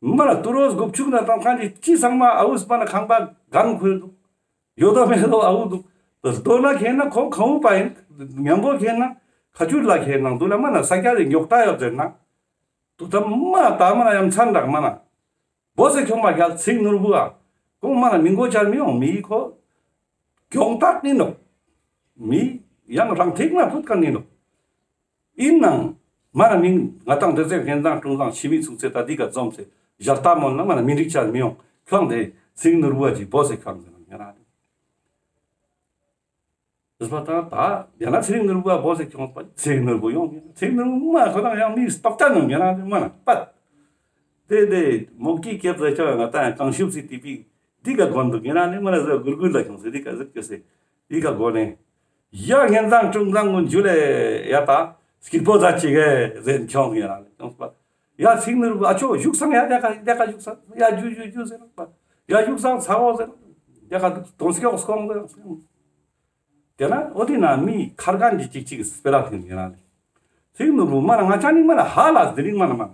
མ་ན་ཏུ་རོ་སྒུབ་ཆུག་ན་ཏང་ཁན་ཅི་ཅི་ཚང་མ་ཨ་འུ་སི་པ་ན་ཁང་པ་གང་ཁུལ་འདུག། ཡོད་དོ་མེད་དོ་ཨ་འུ་འདུག། དོ་ན་ཁེ་ན་ཁོང་ཁང་པ་ཡིན། ཉམ་པོ་ཁེ་ན་ཁ་ཆུལ་ལ་ཁེ་ན་དུ་ལ་མ་ན་ས་སྐྱ་རི་རྙོག་དྲ་ཡོད་ཟེར་ན། དུ་ད་མ་ད་མ་ན་ཡ་མཚན་རག་མ་ན། བོ་སེ་ཁྱོང་མ་རྒྱལ་ཚིག་ནོར་བུ་ཨ། ཁོང་མ་ན་མི་མགོ་ཆར་མི་ཡོང་མི་ཁོ། གྱོང་ཐག་ནི་ནོག། མི་ཡང་རང་ཐིག་ན་ཕུད་ཀ་ནི་ནོག། ཡིན་ནང་མ་ན་མིང་ང་དང་དེ་ཚེ་ཧེན་ཙང་ཀྲུང་ཙང་ཕྱི་མི་ཚུགས་ཚེ་ད་འདི་ག་འཛོམས་ཚེ་ཞལ་ལྟ་མོལ་ན་མ་ན་མི་འགྲིག་ཆ་མི་ཡོང་ཁྱོང་དེ་ཚིག་ནོར་བུ་ཅིག་བོ་སེ་ཁྱོང་ཟེར་ན་ཉེ་རང་དེ་སོ་ད་ད་ཡང་ན་ཚིག་ནོར་བུ་བོ་སེ་ཁྱོང་པ་ཚིག་ནོར་བུ་ཡོང་ཚིག་ནོར་བུ་མ་ཁོ་རང་ཡང་མི་སྟོབས་ཆ་ནོ་ཉེ་རང་དེ་མ་ན་པད་དེ་དེ་མོག་གི་སྐྱེབ་ཟེར་ཆོག་ཡང་ང་དང་ཡང་གང་ཤུབ་སི་ཏི་པི་འདི་ག་གོན་འདུག་ཉེ་རང་དེ་མ་ན་ཟེར་གུར་གུར་ལ་ཁྱོང་ཟེར་འདི་ག་ཟེར་ཁྱོ་སེ་འདི་ག་གོན་ནས། ཡ་ཧེན་ཙང་ཀྲུང་ཙང་གུན་ཇུ་ལེ་ཡ་ད་སྐྱིད་པོ་ཛ་ཅིག་གེ་ཟེར་ཁྱོང་ཡ་ལ་ཁྱོང་པ། ཡ་ཚིག་ནོར་བུ་ཨ་ཅོ་བཞུགས་སང་ཡ་དེ་ཀ་དེ་ཀ་བཞུགས་སང་ཡ་ཇུ་ཇུ་ཇུ་ཟེར་པ། ཡ་བཞུགས་སང་ཚ་བོ་ཟེར་དེ་ཀ་དོན་སྐྱོགས་སྐོང་ཟེར། དེ་ན་འོ་དེ་ན་མི་ཁར་གན་གྱི་ཅིག་ཅིག་སྤེ་ར་ཐེན་ཡ་ལ་ཚིག་ནོར་བུ་མ་ན་ང་ཅག་ནི་མ་ན་ཧ་ལ་དེ་རིང་མ་ན་མ་ན།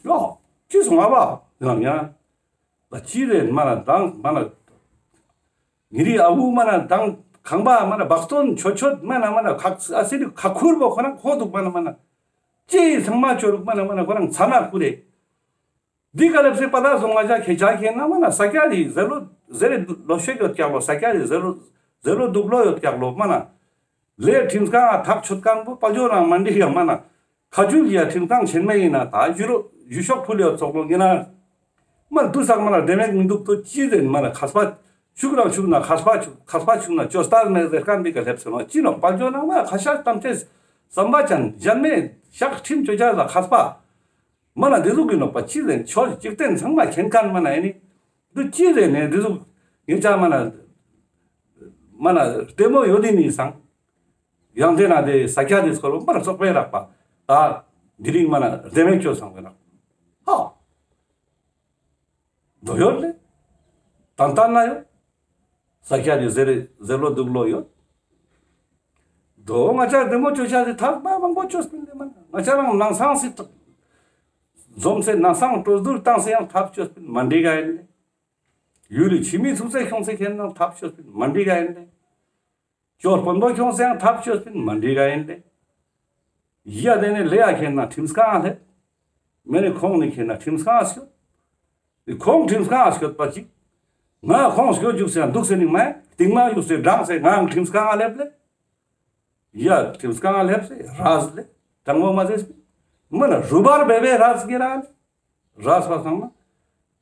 ཡ་ཅི་སོང་ཨ་བ་ཟེར་ཡ། ལ་ཅི་རེད་མ་ན་དང་མ་ན། ཉེ་རི་ཨ་བུ་མ་ན་དང་ཁང་པ་མ་ན་བག་སྟོན་ཆོད་ཆོད་མ་ན་མ་ན་ཁ་ཨ་སི་རི་ཁ་ཁུར་བོ་ཁོ་ན་ཁོ་འདུག་མ་ན་མ་ན། ཅི་ཚང་མ་ཆོ་རུག་མ་ན་མ་ན་ཁོ་རང་ཚ་ན་ཁུ་རེ། འདི་ག་ལེབ་སེ་པ་ད་སོང་ང་ཅག་ཁེ་ཅག་ཁེ་ན་མ་ན་ས་སྐྱ་རི་ཟེར་ལོ་ཟེར་རེ་ལོ་ཤེག་ཡོད་ཀྱག་ལོ་ས་སྐྱ་རི་ཟེར་ལོ་ཟེར་ལོ་འདུག་ལོ་ཡོད་ཀྱག་ལོ་མ་ན། ལས་ཁྲིམས་ཁང་ང་ཐག་ཆོད་ཁང་པོ་དཔལ་འབྱོར་རང་མ་འགྲིག་ཡང་མ་ན། ཁ་ཆུལ་ཡ་ཁྲིམས་ཁང་ཆེན་མོ་ཡིན་ན་ད་ཞུ་རོ་ཞུ་ཤོག་ཕུལ་ཡོད་ཚོགས་ལོ་ཡིན་ན། མ་དུ་སག་མ་ན་བདེ་མེད་མི་འདུག་ཏོ་ཅི་ཟེར་མ་ན་ཁས་པ་ཆུག་རང་ཆུག་ན་ཁས་པ་ཆུག་ཁས་པ་ཆུག་ན་ཅོ་སྟར་མེད་ཟེར་ཁན་པི་ཀ་ལེབ་སེ་ན་ཅི་ནོག་པ་ཇོ་ན་མ་ཁ་ཤ་ཏམ་ཅེས་བསམ་པ་ཅན་གཞན་མེད་ཤག་ཁྲིམས་ཅོ་ཅ་ལ་ཁས་པ། མ་ན་འདི་ཟུག་གི་ནོག་པ་ཅི་ཟེར་ཆོས་འཇིག་རྟེན་ཚང་མ་མཁྱེན་ཁན་མ་ན་ཨེ་ནི། འདི་ཅི་ཟེར་ནས་འདི་ཟུག་ངེ་ཅག་མ་ན་མ་ན་ལྟད་མོ་ཡོད་དེ་ནི་སང་། ཡང་དེ་ན་དེ་ས་ཀྱ་དེ་སྐོར་མ་ན་ཙོག་པའི་རག་པ། ད་འདི་རིང་མ་ན་ལྟད་མོ་ཅོ་སང་བས་རག་ཧ། དོ་ཡོད་ལེ། ཏན་ཏན་ན་ཡོད། ས་ཀྱ་དེ་ཟེར་ཟེར་ལོ་འདུག་ལོ་ཡོད། དོ་ང་ཅག་ལྟད་མོ་ཅོ་ཅ་དེ་ཐག་པ་མང་པོ་ཅོས་པིན་ལེ་མ་ན། ང་ཅག་རང་ནང་སང་སི་འཛོམས་སེ་ནང་སང་གྲོས་བསྡུར་བཏང་སེ་ཡང་ཐག་ཅོས་པིན་མ་འགྲིག་ག་ཡིན་ལེ། ཡུལ་ལི་ཕྱི་མི་ཚུགས་སེ་ཁྱོངས་སེ་ཁེན་ནང་ཐག་ཅོས་པིན་མ་འགྲིག་ག་ཡིན་ལེ། ཅོ་དཔོན་པོ་ཁྱོངས་སེ་ཡང་ཐག་ཅོས་པིན་མ་འགྲིག་ག་ཡིན་ལེ། ཡ་དེ་ནས་ལེ་ཡ་ཁེན་ན་ཁྲིམས་ཁང་ལེབ། མེ་ནི་ཁོང་ནི་ཁེན་ན་ཁྲིམས་ཁང་སྐྱོད། དེ་ཁོང་ཁྲིམས་ཁང་སྐྱོད་པ་ཅིག་ང་ཁོང་སྐྱོད་བཅུག་སེ་འདུག་སེ་ནི་མ་ཡིན། སྟིང་མ་བཅུག་སེ་འགྲངས་སེ་ང་ཁྲིམས་ཁང་ལེབ་ལེ། ཡ་ཁྲིམས་ཁང་ལེབ་སེ་རས་ལེ་དྲང་མོ་མ་ཟེར་སེ། མ་ན་རུ་བར་བེ་བེ་རས་གི་ར་ལེ། རས་པ་ཚང་མ།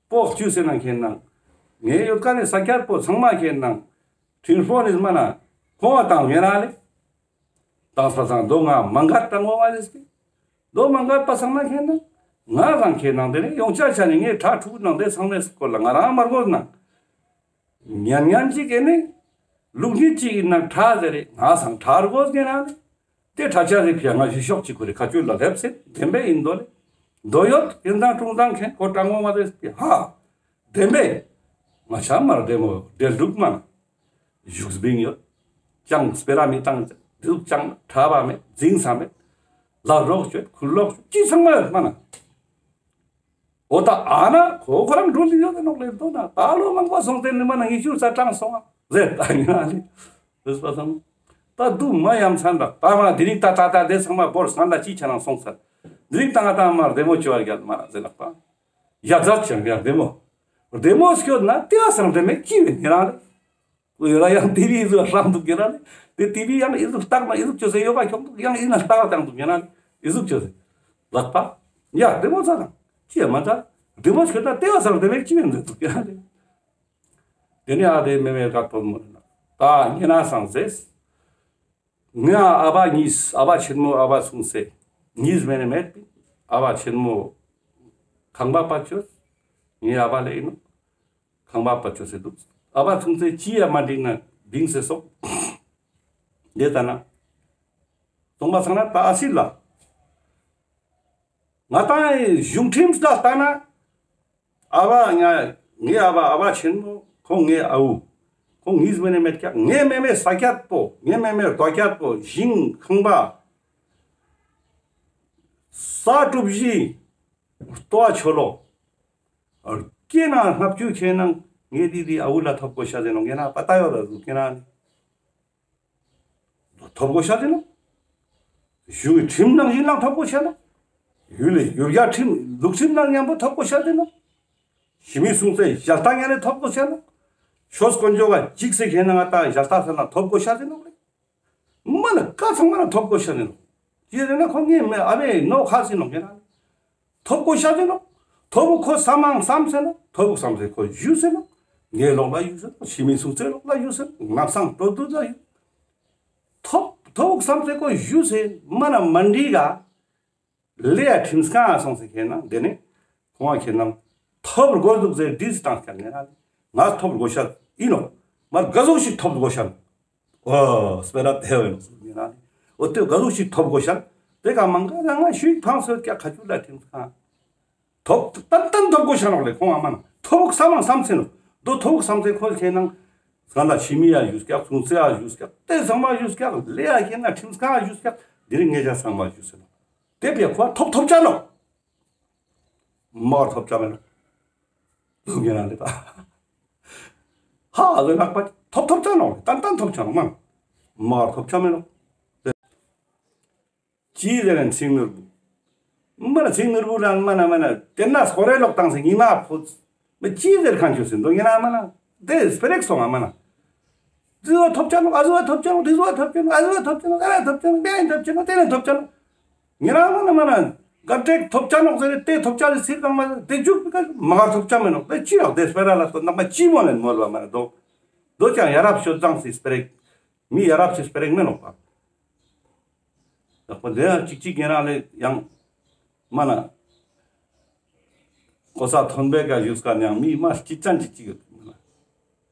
པོག་བཅུ་སེ་ན་ཁེན་ན། ངའི་ཡོད་ཀ་ནི་ས་ཀྱད་པོ་ཚང་མ་ཁེན་ན། ཁྲིམས་དཔོན་ནི་མ་ན་ཁོང་བ་དང་ངེ་ར་ལེ། དང་ས་ཚང་དོ་ང་མང་ག་དྲང་མོ་མ་ཟེར་སེ། དོ་མང་ག་པ་ཚང་མ་ཁེན་ན། ང་རང་ཁེན་ན་དེ་ནི་ཡོང་ཆ་ཆ་ནི་ངའི་ཁྲ་ཕྲུ་གུ་ནང་དེ་ཚང་མའི་སྐོར་ལ་ང་རང་མ་རྒོད་ན། ཉན་ཉན་ཅིག་གི་ནི། ལུགས་གཉིས་ཅིག་ཡིན་ན་ཁྲ་ཟེར་རེ་ང་སང་ཁྲ་རྒོད་ངེ་ར་ལེ། དེ་ཁྲ་ཆ་རེ་ཕི་ཡ་ང་ཞུ་ཤོག་ཅིག་ཁོ་རེ་ཁ་ཆུ་ལ་ལེབ་སེ་བདེན་པའི་ཡིན་དོ་ལེ། དོ་ཡོད་ཡིན་ཙང་ཀྲུང་ཙང་ཁེན་ཁོ་དྲང་མོ་མ་རེད་ཧ། བདེན་པའི། ང་ཆ་མར་བདེ་མོ་བདེ་འདུག་མ་ན། བཞུགས་སྦིང་ཡོད། ཅང་སྤེ་ར་མི་བཏང་འདུག་ཅང་ཁྲ་བ་མེད་འཛིང་ས་མེད། ལག་རོགས་བཅོས་ཁུར་ལོག་བཅོས་ཅི་ཚང་མ་ཡོད་མ་ན། འོ་ད་ཨ་ན་ཁོ་ཁོ་རང་འགྲོ་ལི་ཡོད་ནོག་ལེ་དོ་ན་ད་ལོ་མང་པོ་སོང་སྟེ་ནི་མ་ན་ངེ་ཤུར་ས་དྲངས་སོང་ཨ་ཟེར་ད་ཡིན་ཨ་ལེ། རེས་པ་སང་། ད་དུ་མ་ཡམ་ཚན་རག་ད་མ་དེ་རིང་ད་ད་ད་དེ་ཚང་མ་བོར་སང་ད་ཅི་ཆ་ན་སོང་ས། དེ་རིང་ད་ང་ད་མ་བདེ་མོ་བཅོ་བར་རྒྱལ་མ་ན་ཟེར་ལག་པ། ཡ་ཛ་ཅང་ཡ་བདེ་མོ། བདེ་མོ་སྐྱོད་ན་དེ་བ་སང་བདེ་མེད་ཅི་བས་ཉེ་རང་ལེ། ཡོད་ལ་ཡང་ཏི་བི་ཨི་ཟུག་ལ་ལྟ་འདུག་གེ་ར་ལེ། དེ་ཏི་བི་ཡང་ཨི་ཟུག་ལྟག་ན་ཨི་ཟུག་ཅོ་སེ་ཡོད་པ་ཁྱོང་འདུག་ཡང་ཨི་ན་ལྟག་ལ་ལྟ་འདུག་གེ་ར་ལེ། ཨི་ཟུག་ཅོ་སེ། ལག་པ། ཡ་བདེ་མོ་ཚ་དང་། ཅི་ཡ་མ་ཚ། བདེ་མོ་ཆོད་ན་ལྟེ་བ་སང་བདེ་མེད་ཅི་ཡོད་འདུག་གེ་ར་ལེ། དེ་ནས་ཨ་དེ་མེ་མེ་ཀ་ཐོབ་མོ་ལ་ད་ཉེ་ན་སང་ཟེར། ང་ཨ་བ་གཉིས་ཨ་བ་ཆེན་མོ་ཨ་བ་ཆུང་སེ་གཉིས་མེ་ནེ་མེད་པིན། ཨ་བ་ཆེན་མོ་ཁང་པ་པ་ཅོས། ངའི་ཨ་བ་ལེ་ཡིན་ནོ། ཁང་པ་པ་ཅོས་སེ་འདུག་ཨ་བ་ཆུང་སེ་ཅི་ཡ་མ་འགྲིག་ན་འགྲིག་སེ་སོང་། དེ་ལྟ་ན། སོང་པ་སང་ན་ད་ཨ་སི་ལ། ང་ཏང་གཞུང་ཁྲིམས་ལ་ལྟ་ན། ཨ་བ་ང་ངའི་ཨ་བ་ཨ་བ་ཆེན་མོ་ཁོང་ངའི་ཨ་བུ། ཁོང་གཉིས་མེ་ནེ་མེད་ཀྱག་ངའི་མེ་མེ་ས་ཀྱད་པོ་ངའི་མེ་མེ་རྡོ་ཀྱད་པོ་ཞིང་ཁང་པ། ས་གྲུབ་གཞི། ལྟོ་བ་ཆོ་ལོ། སྐྱེ་ན་ལྔ་བཅུ་ཁེ་ནང་ངའི་དེ་དེ་ཨ་བུ་ལ་ཐོབ་གོ་ཤ་ཟེར་ནོ་ངེ་ན་པ་ཏ་ཡོད་ལ་ཟུག་ཁེ་ན། ཐོབ་གོ་ཤ་དེ་ནོ། གཞུང་གི་ཁྲིམས་ནང་བཞིན་ལ་ཐོབ་གོ་ཤ་ནོ། ཡུལ་ལས་ཡུལ་གྱར་ཁྲིམས་ལུགས་ཁྲིམས་ནང་མཉམ་པོ་ཐོབ་གོ་ཤ་དེ་ནོ། ཞི་མི་སྲུང་སའི་ཞལ་ལྟ་ཉན་ནས་ཐོབ་གོ་ཤ་ནོ། ཆོས་དཀོན་མཆོག་ག་འཇིགས་སེ་ཁེ་ན་ང་ཏང་ཞལ་ལྟ་ས་ན་ཐོབ་གོ་ཤ་དེ་ནོ་ལེ། མ་ལ་ཀ་ཚང་མ་ལ་ཐོབ་གོ་ཤ་དེ་ནོ། ཅི་རེ་ན་ཁོ་ངའི་མེ་ཨ་མའི་ནོ་ཁ་སི་ནོ་ཁེ་ན། ཐོབ་གོ་ཤ་ཟེར་ནོ། ཐོབ་ཁོ་བསམ་མང་བསམ་ཟེར་ནོ། ཐོབ་བསམ་ཟེར་ཁོ་ཞུ་ཟེར་ནོ། ངའི་ལོག་ལ་ཡུ་ཟེར་ནོ། ཞི་མི་སྲུང་སའི་ལོག་ལ་ཡུ་ཟེར་ནོ། ནག་སང་སྤྲོ་བསྡུ་ལ་ཡུ། ཐོབ་ཐོབ་བསམ་ཟེར་ཁོ་ཞུ་ཟེར་མ་ན་མ་འགྲིག་ག་ལེ་ཡ་ཁྲིམས་ཁང་ང་སོང་ཟེར་ཁེ་ན་དེ་ནི་ཁོང་ང་ཁེ་ན་ཐོབ་དགོས་འདུག་ཟེར་དྲིས་སྟངས་ཀྱང་ངེ་ན་ང་ཐོབ་དགོས་ཤ་ཡིན་ནོ། མ་ག་ཟུག་ཞིག་ཐོབ་དགོས་ཤ་ནོ། ཨོ་སྤེ་ར་དེ་བས་ནོ་ཟེར་ན་ནི། ཨོ་དེ་ག་ཟུག་ཞིག་ཐོབ་དགོས་ཤ། དེ་ག་མང་ག་ན་ང་ཞུས་ཕངས་སོད་ཀྱག་ཁ་ཆུ་ལ་ཁྲིམས་ཁང་། ཐོབ་ཏན་ཏན་ཐོབ་དགོས་ཤ་ནོག་ལེ་ཁོང་ཨ་མ་ན། ཐོབ་བསམ་མང་བསམ་ཚེ་ནོ། དོ་ཐོབ་བསམ་ཚེ་ཁོ་ཁེ་ནང་། སྒང་ལ་ཞི་མི་ཡ་ཞུས་ཀྱག་སུང་ཚེ་ཡ་ཞུས་ཀྱག་དེ་ཚང་མ་ཞུས་ཀྱག་ལེ་ཡ་ཁེ་ན་ཁྲིམས་ཁང་ཡ་ཞུས་ཀྱག་དེ་རིང་ངེ་ཅག་ཚང་མ་ཞུས་ཟེར་ནོ། དེ་བས་ཁོ་ཐོབ་ཐོབ་ཆ་ནོག་མར་ཐོབ་ཆ་མེད་ནོག་ལུག་ཡོད་ན་ལེ་ད། ཧ་ལོ་ནག་པ་ཐོབ་ཐོབ་ཆ་ནོག་ལེ། ཏན་ཏན་ཐོབ་ཆ་ནོག་མ། མར་ཐོབ་ཆ་མེད་ནོག་ཅི་ཟེར་ན་ཚིག་ནོར་བུ། མ་ན་ཚིག་ནོར་བུ་རང་མ་ན་མ་ན་དེ་ན་སྐོར་རེ་ལོག་བཏང་སེ་ཉི་མ་ཕོད། མ་ཅི་ཟེར་ཁན་ཆོས་སེ་འདུག་ཡིན་ན་མ་ན། དེ་སྤེ་ར་སོང་ང་མ་ན། འདི་བ་ཐོབ་ཆ་ནོག་ཨ་ཟུ་བ་ཐོབ་ཆ་ནོག་འདི་ཟུ་བ་ཐོབ་ཆ་ནོག་ཨ་ཟུ་བ་ཐོབ་ཆ་ནོག་ཨ་ཟུ་བ་ཐོབ་ཆ་ནོག་དེ་ནས་ཐོབ་ཆ་ནོག་དེ་ནས་ཐོབ་ཆ་ནོག་ཡིན་ན་མ་ན་མ་ན། གར་ཏེ་ཐོབ་ཆ་ནོག་ཟེར་ཏེ་ཐོབ་ཆ་ལེ་སིལ་གང་མ་ཏེ་ཇུག་པི་ཀ་མ་གར་ཐོབ་ཆ་མེ་ནོག་ཏེ་ཅི་ཡང་ཏེ་སྤེ་ར་ལ་ཏོ་ནག་མ་ཅི་མོ་ལེན་མོལ་བ་མ་ན་དོ། དོ་ཅང་ཡ་རབས་ཤོད་ཙང་སི་སྤེ་ར་མི་ཡ་རབས་སི་སྤེ་ར་མེ་ནོག་པ། ཡག་པོ་དེ་ཡང་ཅིག་ཅིག་ཡིན་ན་ལེ་ཡང་མ་ན་གོ་ས་ཐོན་པའི་ཀ་བཞུགས་ཀ་ནང་མི་མ་སྐྱིད་ཅན་ཅིག་ཅིག་ཡོད་མ་ན།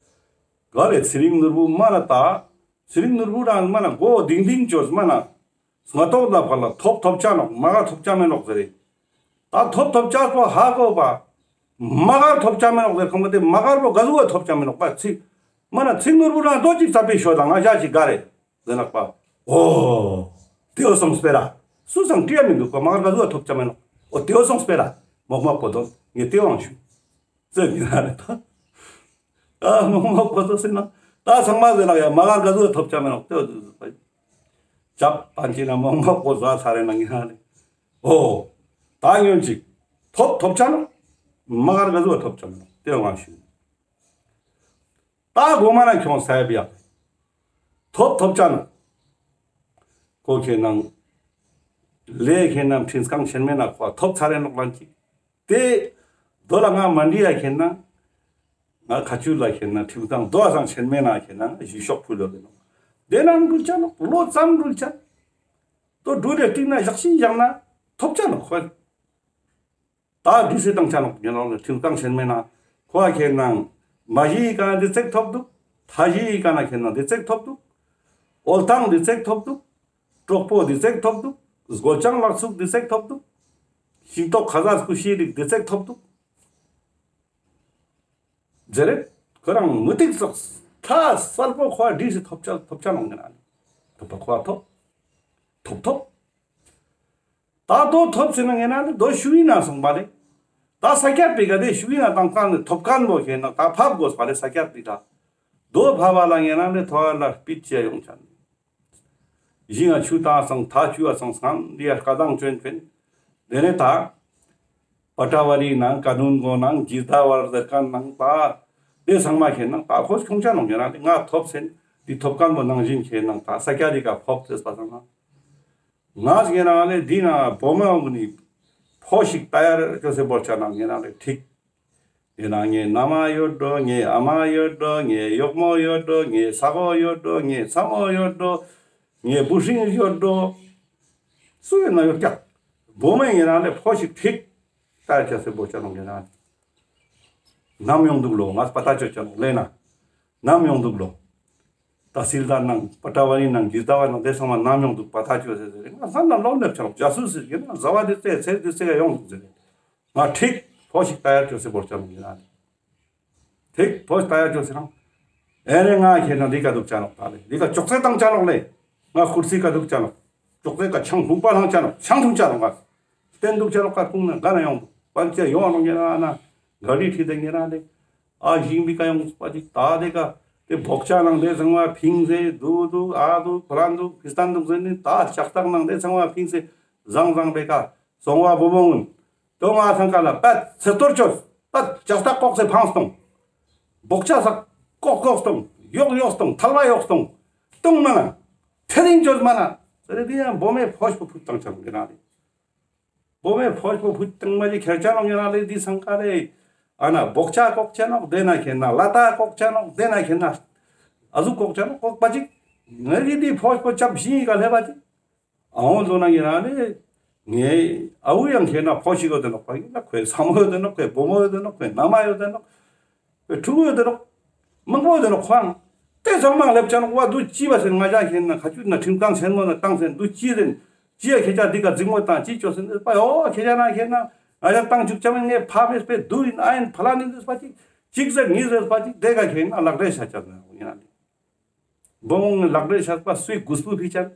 ག་ལེ་ཚེ་རིང་ནོར་བུ་མ་ན་ད་ཚེ་རིང་ནོར་བུ་རང་མ་ན་མགོ་ལྡིང་ལྡིང་བཅོས་མ་ན་སྔ་ཏོག་ལ་ཕར་ལ་ཐོབ་ཐོབ་ཆ་ནོག་མ་ག་ཐོབ་ཆ་མེ་ནོག་ཟེར་རེ། ད་ཐོབ་ཐོབ་ཆ་པོ་ཧ་གོ་པ། མ་ག་ཐོབ་ཆ་མེ་ནོག་ཟེར་ཁོང་པ་ཏེ་མ་ག་པོ་ག་ཟུག་ཐོབ་ཆ་མེ་ནོག་པ་ཚིག་མ་ན་ཚེ་རིང་ནོར་བུ་རང་དོ་ཅིག་ཙ་པི་ཤོད་དང་ང་ཞ་ཅིག་ག་རེ། ཟེར་ནག་པ། འོ། ཏེའོ་སོང་སྤེ་ར། སུ་སང་ཀྲི་ཡ་མི་འདུག་པ་མ་ག་ག་ཟུག་ཐོབ་ཆ་མེ་ནོག་འོ་ཏེའོ་སོང་སྤེ་ར། མོག་མོག་པོ་དོ་ངས་ཏེའོ་ཨང་ཞུ། ཟེར་གི་ན་རེ་ད། ཨ་མོག་མོག་པོ་དོ་ཟེར་ན། ད་ཚང་མ་ཟེར་ན་ཡ་མ་ག་ག་ཟུག་ཐོབ་ཆ་མེ་ནོག་ཏེའོ་ཟེར་ཟེར་པ། ཅབ་པན་ཅི་ན་མོག་མོག་པོ་ཟ་ཚ་རེ་ན་ངི་ཧ་རེ། འོ། ད་ཉོན་ཅིག་ཐོབ་ཐོབ་ཆ་ནོག་མ་ག་ག་ཟུག་ཐོབ་ཆ་མེ་ནོག་ཏེའོ་ཨང་ཞུ། ད་གོ་མ་ན་ཁྱོང་ས་ཡ་བི་ཡ། ཐོབ་ཐོབ་ཆ་ནོག་ཁོ་ཁེ་ནང་ལེ་ཁེ་ནང་ཁྲིམས་ཁང་ཆེན་མེ་ན་ཁོ་ཐོབ་ཚར་རེ་ནོག་ལན་ཅིག་ཏེ་དོ་ལ་ང་མ་འདི་ཡ་ཁེ་ནང་ང་ཁ་ཆུ་ལ་ཁེ་ནང་ཁྲིམས་ཁང་དོ་སང་ཆེན་མེ་ན་ཁེ་ནང་ཞུ་ཤོག་ཕུལ་ལོ་ཏེ་ནོག་ཏེ་ནང་འགྲུལ་ཆ་ནོག་ལོ་ཙམ་འགྲུལ་ཆ་དོ་འགྲུལ་ལེ་སྟིང་ན་ཞག་ཤིང་ཞག་ན་ཐོབ་ཆ་ནོག་ཁོ། ད་འདི་སེ་བཏང་ཆ་ནོག་ཉེ་ལོང་ལ་ཁྲིམས་ཁང་ཆེན་མེ་ན་ཁོ་ཁེ་ནང་མ་ཞི་ཡི་ཀ་ན་འདི་ཚེག་ཐོབ་འདུག་མཐའ་ཞི་ཡི་ཀ་ན་ཁེ་ནང་འདི་ཚེག་ཐོབ་འདུག་འོལ་ཐང་འདི་ཚེག་ཐོབ་འདུག་གྲོགས་པོ་འདི་ཚེག་ཐོབ་འདུག་སྒོ་ལྕང་ལག་ཚུགས་འདི་ཚེག་ཐོབ་འདུག་ཤིང་ཏོག་ཁ་ཟས་ཀུ་ཤི་རིགས་འདི་ཚེག་ཐོབ་འདུག་ཟེར་རེ། ཁོ་རང་མུ་ཏིག་ཙོགས་ཐ་སལ་པོ་ཁོ་འདི་སེ་ཐོབ་ཆ་ཐོབ་ཆ་ནོག་ཉེ་ན་ཐོབ་པ་ཁོ་ཐོབ་ཐོབ་ཐོབ། ད་དོ་ཐོབ་ཟེར་ན་ཉེ་ན་ལེ་དོ་ཤུ་ཡིན་ན་སོང་པ་ལེ། ད་ས་ཀྱད་པི་ཀ་ཏེ་ཤུ་ཡིན་ན་དང་ཀ་ནེ་ཐོབ་ཁན་བོ་ཁེ་ན་ད་ཕབ་དགོས་པ་ལེ་ས་ཀྱད་པི་ཀ་དོ་ཕབ་པ་ལ་ཉེ་ན་ལེ་ཐོ་ལ་སྤིད་ཅེ་ཡོང་ཆ་ནི། ཞིང་ང་ཆུ་དང་སང་ཐ་ཆུ་ཨ་སང་སང་འདི་ཡ་སྐད་དང་ཅོན་ཅོན། ཏེ་ནེ་ད་པ་ཏྲ་ཝ་རི་ནང་ཀ་ནུན་གོ་ནང་ཇི་ད་བར་ཟེར་ཁན་ནང་ད་ཏེ་ཚང་མ་ཁེ་ན་ད་ཁོས་ཁྱོང་ཆ་ནོག་ཉེ་ན་ལེ་ང་ཐོབ་སེན་འདི་ཐོབ་ཁན་བོ་ནང་བཞིན་ཁེ་ན་ད་ས་ཀྱད་པི་ཀ་ཕོབ་ཟེར་པ་སང་ན། ང་ཞིག་ཡིན་ན་ལེ་འདི་ན་བོ་མོ་གུན་ནི་ཕོ་ཞིག་ཏ་ཡར་ཅོ་སེ་བོར་ཆ་ན་ཡིན་ན་ལེ་ཐིག་ཡིན་ན་ངའི་ན་མ་ཡོད་འགྲོ། ངའི་ཨ་མ་ཡོད་འགྲོ། ངའི་གཡོག་མོ་ཡོད་འགྲོ། ངའི་ས་གོ་ཡོད་འགྲོ། ངའི་ཚ་མོ་ཡོད་འགྲོ། ངའི་བུ་སྲིང་ཡོད་འགྲོ། སུ་ཡིན་ན་ཡོད་ཀྱག་བོ་མོ་ཡིན་ན་ལེ་ཕོ་ཞིག་ཐིག་ཏ་ཡར་ཅོ་སེ་བོར་ཆ་ན་ཡིན་ན་ནམ་ཡོང་འདུག་ལོ། ང་པ་ཏ་ཅོ་ཆ་ནོག་ལེ་ན་ནམ་ཡོང་འདུག་ལོ། ཏ་སིལ་དཱར་ནང་པ་ཏྲ་ཝ་རི་ནང་གི་ཟླ་བ་ནང་ཏེ་ཚང་མ་ནམ་ཡོང་འདུག་པ་ཏ་ཅོ་ཟེར་ཟེར་ང་ས་ན་ལོག་ལེབ་ཆ་ནོག་ཇ་སུ་སི་ཡིན་ན་ཟ་བ་དེ་ཚེ་ཚེ་དེ་ཚེ་ཡོང་འདུག་ཟེར། ང་ཐིག་ཕོ་ཞིག་ཏ་ཡར་ཅོ་སེ་བོར་ཆ་ནོག་ཡིན་ན་ཐིག་ཕོ་ཞིག་ཏ་ཡར་ཅོ་སེ་རང་ཨེ་རེ་ང་ཁེ་ན་འདི་ཀ་འདུག་ཆ་ནོག་ད་ལེ་འདི་ཀ་ཅོག་ཙེ་བཏང་ཆ་ནོག་ལེ། ང་ཁུར་སི་ཀ་འདུག་ཆ་ནོག་ཅོག་ཙེ་ཀ་ཆང་ཕུང་པ་ལྷང་ཆ་ནོག་ཆང་འཐུང་ཆ་ནོག་ང་སྟན་འདུག་ཆ་ནོག་ཀ་ཁུང་ན་ག་ན་ཡོང་འདུག་པ་ཅེ་ཡོང་ནོག་ཡིན་ན་ན་ག་ལི་ཁྲི་དེ་ཡིན་ན་ལེ། ཨ་ཞིང་པའི་ཀ་ཡོང་པ་ཅིག་ད་དེ་ཀ་དེ་བོག་ཆ་ནང་དེ་ཚང་མ་ཕིང་སེ་དུ་དུ་ཨ་དུ་ཕ་རན་དུ་ཕི་སྟན་དུ་ཟེར་ནི་ད་ལྕགས་ཐག་ནང་དེ་ཚང་མ་ཕིང་སེ་བཟང་བཟང་པའི་ཀ་སོང་བ་བུ་མོ་གུན་དོ་ང་ཚང་ཀ་ལ་པད་ཚེ་གཏོར་ཆོས་པད་ལྕགས་ཐག་ལྐོག་སེ་ཕངས་སྟོང་། བོག་ཆ་ས་ལྐོག་ལྐོག་སྟོང་། གཡོག་གཡོག་སྟོང་། ཐལ་བ་གཡོག་སྟོང་། སྟོང་མ་ན་ཐེ་རིང་ཆོས་མ་ན་ཟེར་དེ་ཡང་བོ་མོའི་ཕོ་ཞིག་པོ་ཕུད་བཏང་ཆ་ལོ་ཡིན་ན་རེད། བོ་མོའི་ཕོ་ཞིག་པོ་ཕུད་བཏང་མ་ཅིག་ཁྱེར་ཆ་ནོག་ཡིན་ན་ལེ་འདི་སང་ཀ་ལེ། ཨ་ན་བོག་ཆ་ལྐོག་ཆ་ནོག་དེ་ན་ཁེ་ན་ལ་ཏ་ལྐོག་ཆ་ནོག་དེ་ན་ཁེ་ན་ཨ་ཟུག་ལྐོག་ཆ་ནོག་ལྐོག་པ་ཅིག་ངའི་འདི་ཕོ་ཞིག་པོ་ཆབ་ཞིང་ག་ལེབ་པ་ཅིག་ཨ་འོང་ལོ་ན་ཡིན་ན་ལེ། ངའི་ཨ་བུ་ཡང་ཁེ་ན་ཕོ་ཞིག་ཡོད་དེ་ནོག་པ་ཡིན་ན་ཁོའི་ཚ་མོ་ཡོད་དེ་ནོག་ཁོའི་བུ་མོ་ཡོད་དེ་ནོག་ཁོའི་ན་མ་ཡོད་དེ་ནོག་ཕྲུ་གུ་ཡོད་དེ་ནོག་མང་པོ་ཡོད་དེ་ནོག་ཁོང་། དེ་ཚང་མ་ལེབ་ཆ་ནོག་པ་དུ་ཅི་བ་ཟེར་ང་ཅག་ཁེ་ན་ཁ་ཆུ་ན་ཁྲིམས་ཁང་ཆེན་མོ་ན་བཏང་ཟེར་དུ་ཅི་ཟེར། ཅི་ཡ་ཁྱེད་ཅག་འདི་ཀ་འཛིང་མོ་བཏང་ཅི་ཅོ་ཟེར་འདི་པ་ཡོ་ཁྱེད་ཅག་ན་ཁེ་ན་ང་ཅག་བཏང་བཅུག་ཆ་མེད་ངས་ཕ་མེད་པའི་དུ་ཡིན་ཨ་ཡིན་ཕ་ལ་ནི་འདི་པ་ཅིག་ཅིག་ཟེར་ངི་ཟེར་པ་ཅིག་དེ་ཀ་ཁེ་ན་ལག་འབྲེལ་བྱ་ཆ་ནོག་ཡིན་ན་ནི། བོ་མོ་ལག་འབྲེལ་བྱ་པ་སུའི་གུས་པུ་ཕི་ཅན།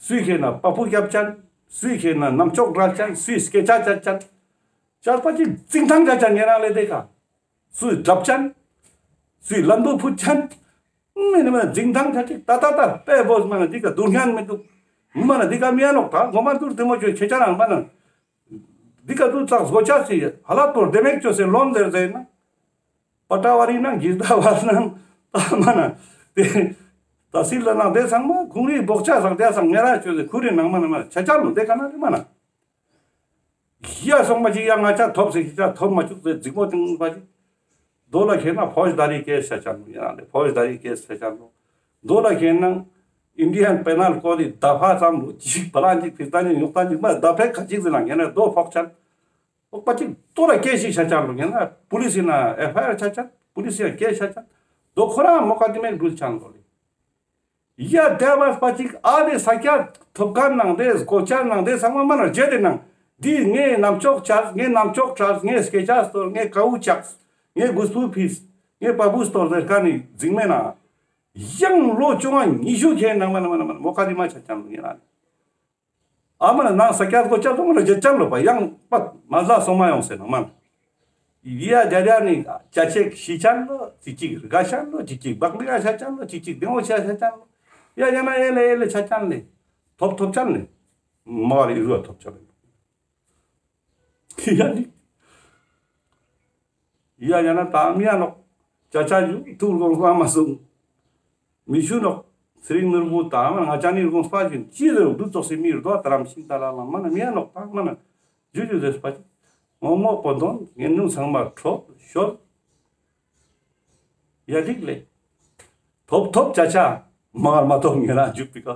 སུའི་ཁེ་ན་པ་པུ་རྒྱབ་ཅན། སུའི་ཁེ་ན་ནམ་ཅོག་འགྲལ་ཅན། སུའི་སྐད་ཆ་བྱ་ཅན། བྱ་པ་ཅིག་འཛིང་ཐང་བྱ་ཅན་ཡིན་ན་ལེ་དེ་ཀ་སུའི་གྲབ་ཅན། སུའི་ལན་བུ་ཕུད་ཅན། མི་ནི་མ་འཛིང་ཐང་ཆ་ཅིག་ཏ་ཏ་ཏ་པེ་བོས་མ་ན་འདི་ཀ་དུར་ཉན་མི་འདུག་མ་ན་འདི་ཀ་མི་ཡ་ནོག་ད་ངོ་མ་དུར་དེ་མོ་ཅོས་ཁྱེད་ཅག་རང་མ་ན་འདི་ཀ་དུ་ཙག་བཟོ་ཆ་སི་ཧ་ལ་ཏོར་དེ་མེག་ཅོས་སེ་ལོན་ཟེར་ཟེར་ན་པ་ཏྲ་བ་རི་ན་གིར་ད་བ་ན་ད་མ་ན་དེ་ད་སི་ལ་ན་དེ་ཚང་མ་ཁུང་རི་བོག་ཆ་ཟག་དེ་ཚང་ངེ་ར་ཅོས་སེ་ཁུ་རི་ནང་མ་ན་མ་ཆ་ཅག་ལོ་དེ་ཀ་ན་རི་མ་ན། ཡ་སོང་པ་ཅིག་ཡ་ང་ཅག་ཐོབ་ཟེར་ཅིག་ཅག་ཐོབ་མ་བཅུག་ཟེར་འཛིང་མོ་བཏང་པ་ཅིག། དོ་ལ་ཁེ་ན་ཕོཇ་དཱ་རི་ཀེས་ཆ་ཅན་ལོ་ཡ་ལེ། ཕོཇ་དཱ་རི་ཀེས་ཆ་ཅན་ལོ། དོ་ལ་ཁེ་ན་ཨིན་ཌི་ཡན་པེ་ནལ་ཀོཌ་དི་ཟླ་ཕ་ཙམ་ལོ་ཅིག་བ་ལ་ཅིག་ཕིས་ཏ་ནི་ཉོག་ཏ་ཅིག་མ་ཟླ་ཕེ་ཁ་ཅིག་ཟེར་ན་ཁེ་ན་དོ་ཕོག་ཅན། ཕོག་པ་ཅིག་དོ་ལ་ཀེས་ཤིག་ཆ་ཅན་ལོ་ཁེ་ན་པུ་ལིས་ཡིན་ན་ཨེཕ་ཨའི་ཨར་ཆ་ཅན། པུ་ལིས་ཡིན་ན་ཀེས་ཆ་ཅན། དོ་ཁོ་རང་མོ་ཀ་དི་མེ་འགྲུལ་ཅན་ལོ་ལེ། ཡ་དེ་བས་པ་ཅིག་ཨ་དེ་ས་ཀྱད་ཐོབ་ཁན་ནང་དེ་སྒོ་ཆ་ནང་དེ་ཚང་མ་མ་ན་རྗེ་དེ་ནང་འདི་ངའི་རྣམ་ཅོག་ཆགས། ངའི་རྣམ་ཅོག་ཆགས། ངའི་སྐད་ཆ་སྟོར། ངའི་ཀ་བུ་ཆགས། ངའི་གུས་པུ་ཕིས། ངའི་པ་བུ་སྟོར་ཟེར་ཁན་ནི་འཛིང་མེ་ན་ཡང་ལོ་བཅོ་ལྔ་ཉི་ཤུ་ཁེ་ནང་མ་ན་མ་ན་མ་ན་མོ་ཀ་དི་མ་ཆ་ཅན་ལོ་ཡིན་ན། ཨ་མ་ན་ནང་ས་ཀྱད་སྒོ་ཆ་སྟོར་མ་ན་རྗེ་ཅན་ལོ་པ་ཡང་པ་མ་ཟ་སོང་མ་ཡོང་ཟེར་ནང་མ་ན། ཡ་རྒྱ་རྒྱ་ནི་ཅ་ཆས་ཤི་ཅན་ལོ། ཅིག་ཅིག་རྒ་ཤ་ལོ། ཅིག་ཅིག་བག་མི་རྒ་ཤ་ཅན་ལོ། ཅིག་ཅིག་བདེ་མོ་ཆ་ཆ་ཅན་ལོ། ཡ་ཡ་ན་ཨེ་ལེ་ཨེ་ལེ་ཆ་ཅན་ལེ། ཐོབ་ཐོབ་ཅན་ལེ། མ་རི་རུ་ཐོབ་ཅན་ལེ། ཡ་ནི། ཡ་ཡ་ན་ད་མི་ཡ་ནོག་ཅ་ཆ་ཡུ་ཐུག་རྒོང་སོང་མ་སོང་། མི་ཞུ་ནོག་ཚེ་རིང་ནོར་བུ་དང་མ་ང་ཅག་ནི་རུང་སྤ་ཞིན་ཅི་ཟེར་འདུ་ཙོགས་སི་མི་རུ་དོ་ཏ་རམ་ཤིང་ཏ་ལ་ལ་མ་ན་མི་ཡ་ནོག་ཏ་མ་ན་ཇུ་ཇུ་ཟེར་སྤ་ཅི་ངོ་མོ་པོ་དོན་ངན་ནུ་ཚང་མ་ཁྲོ་ཤོར་ཡ་ལིག་ལེ། ཐོབ་ཐོབ་ཅ་ཆ་མ་ངར་མ་ཐོབ་ངེ་ར་འཇུག་པི་ཀ།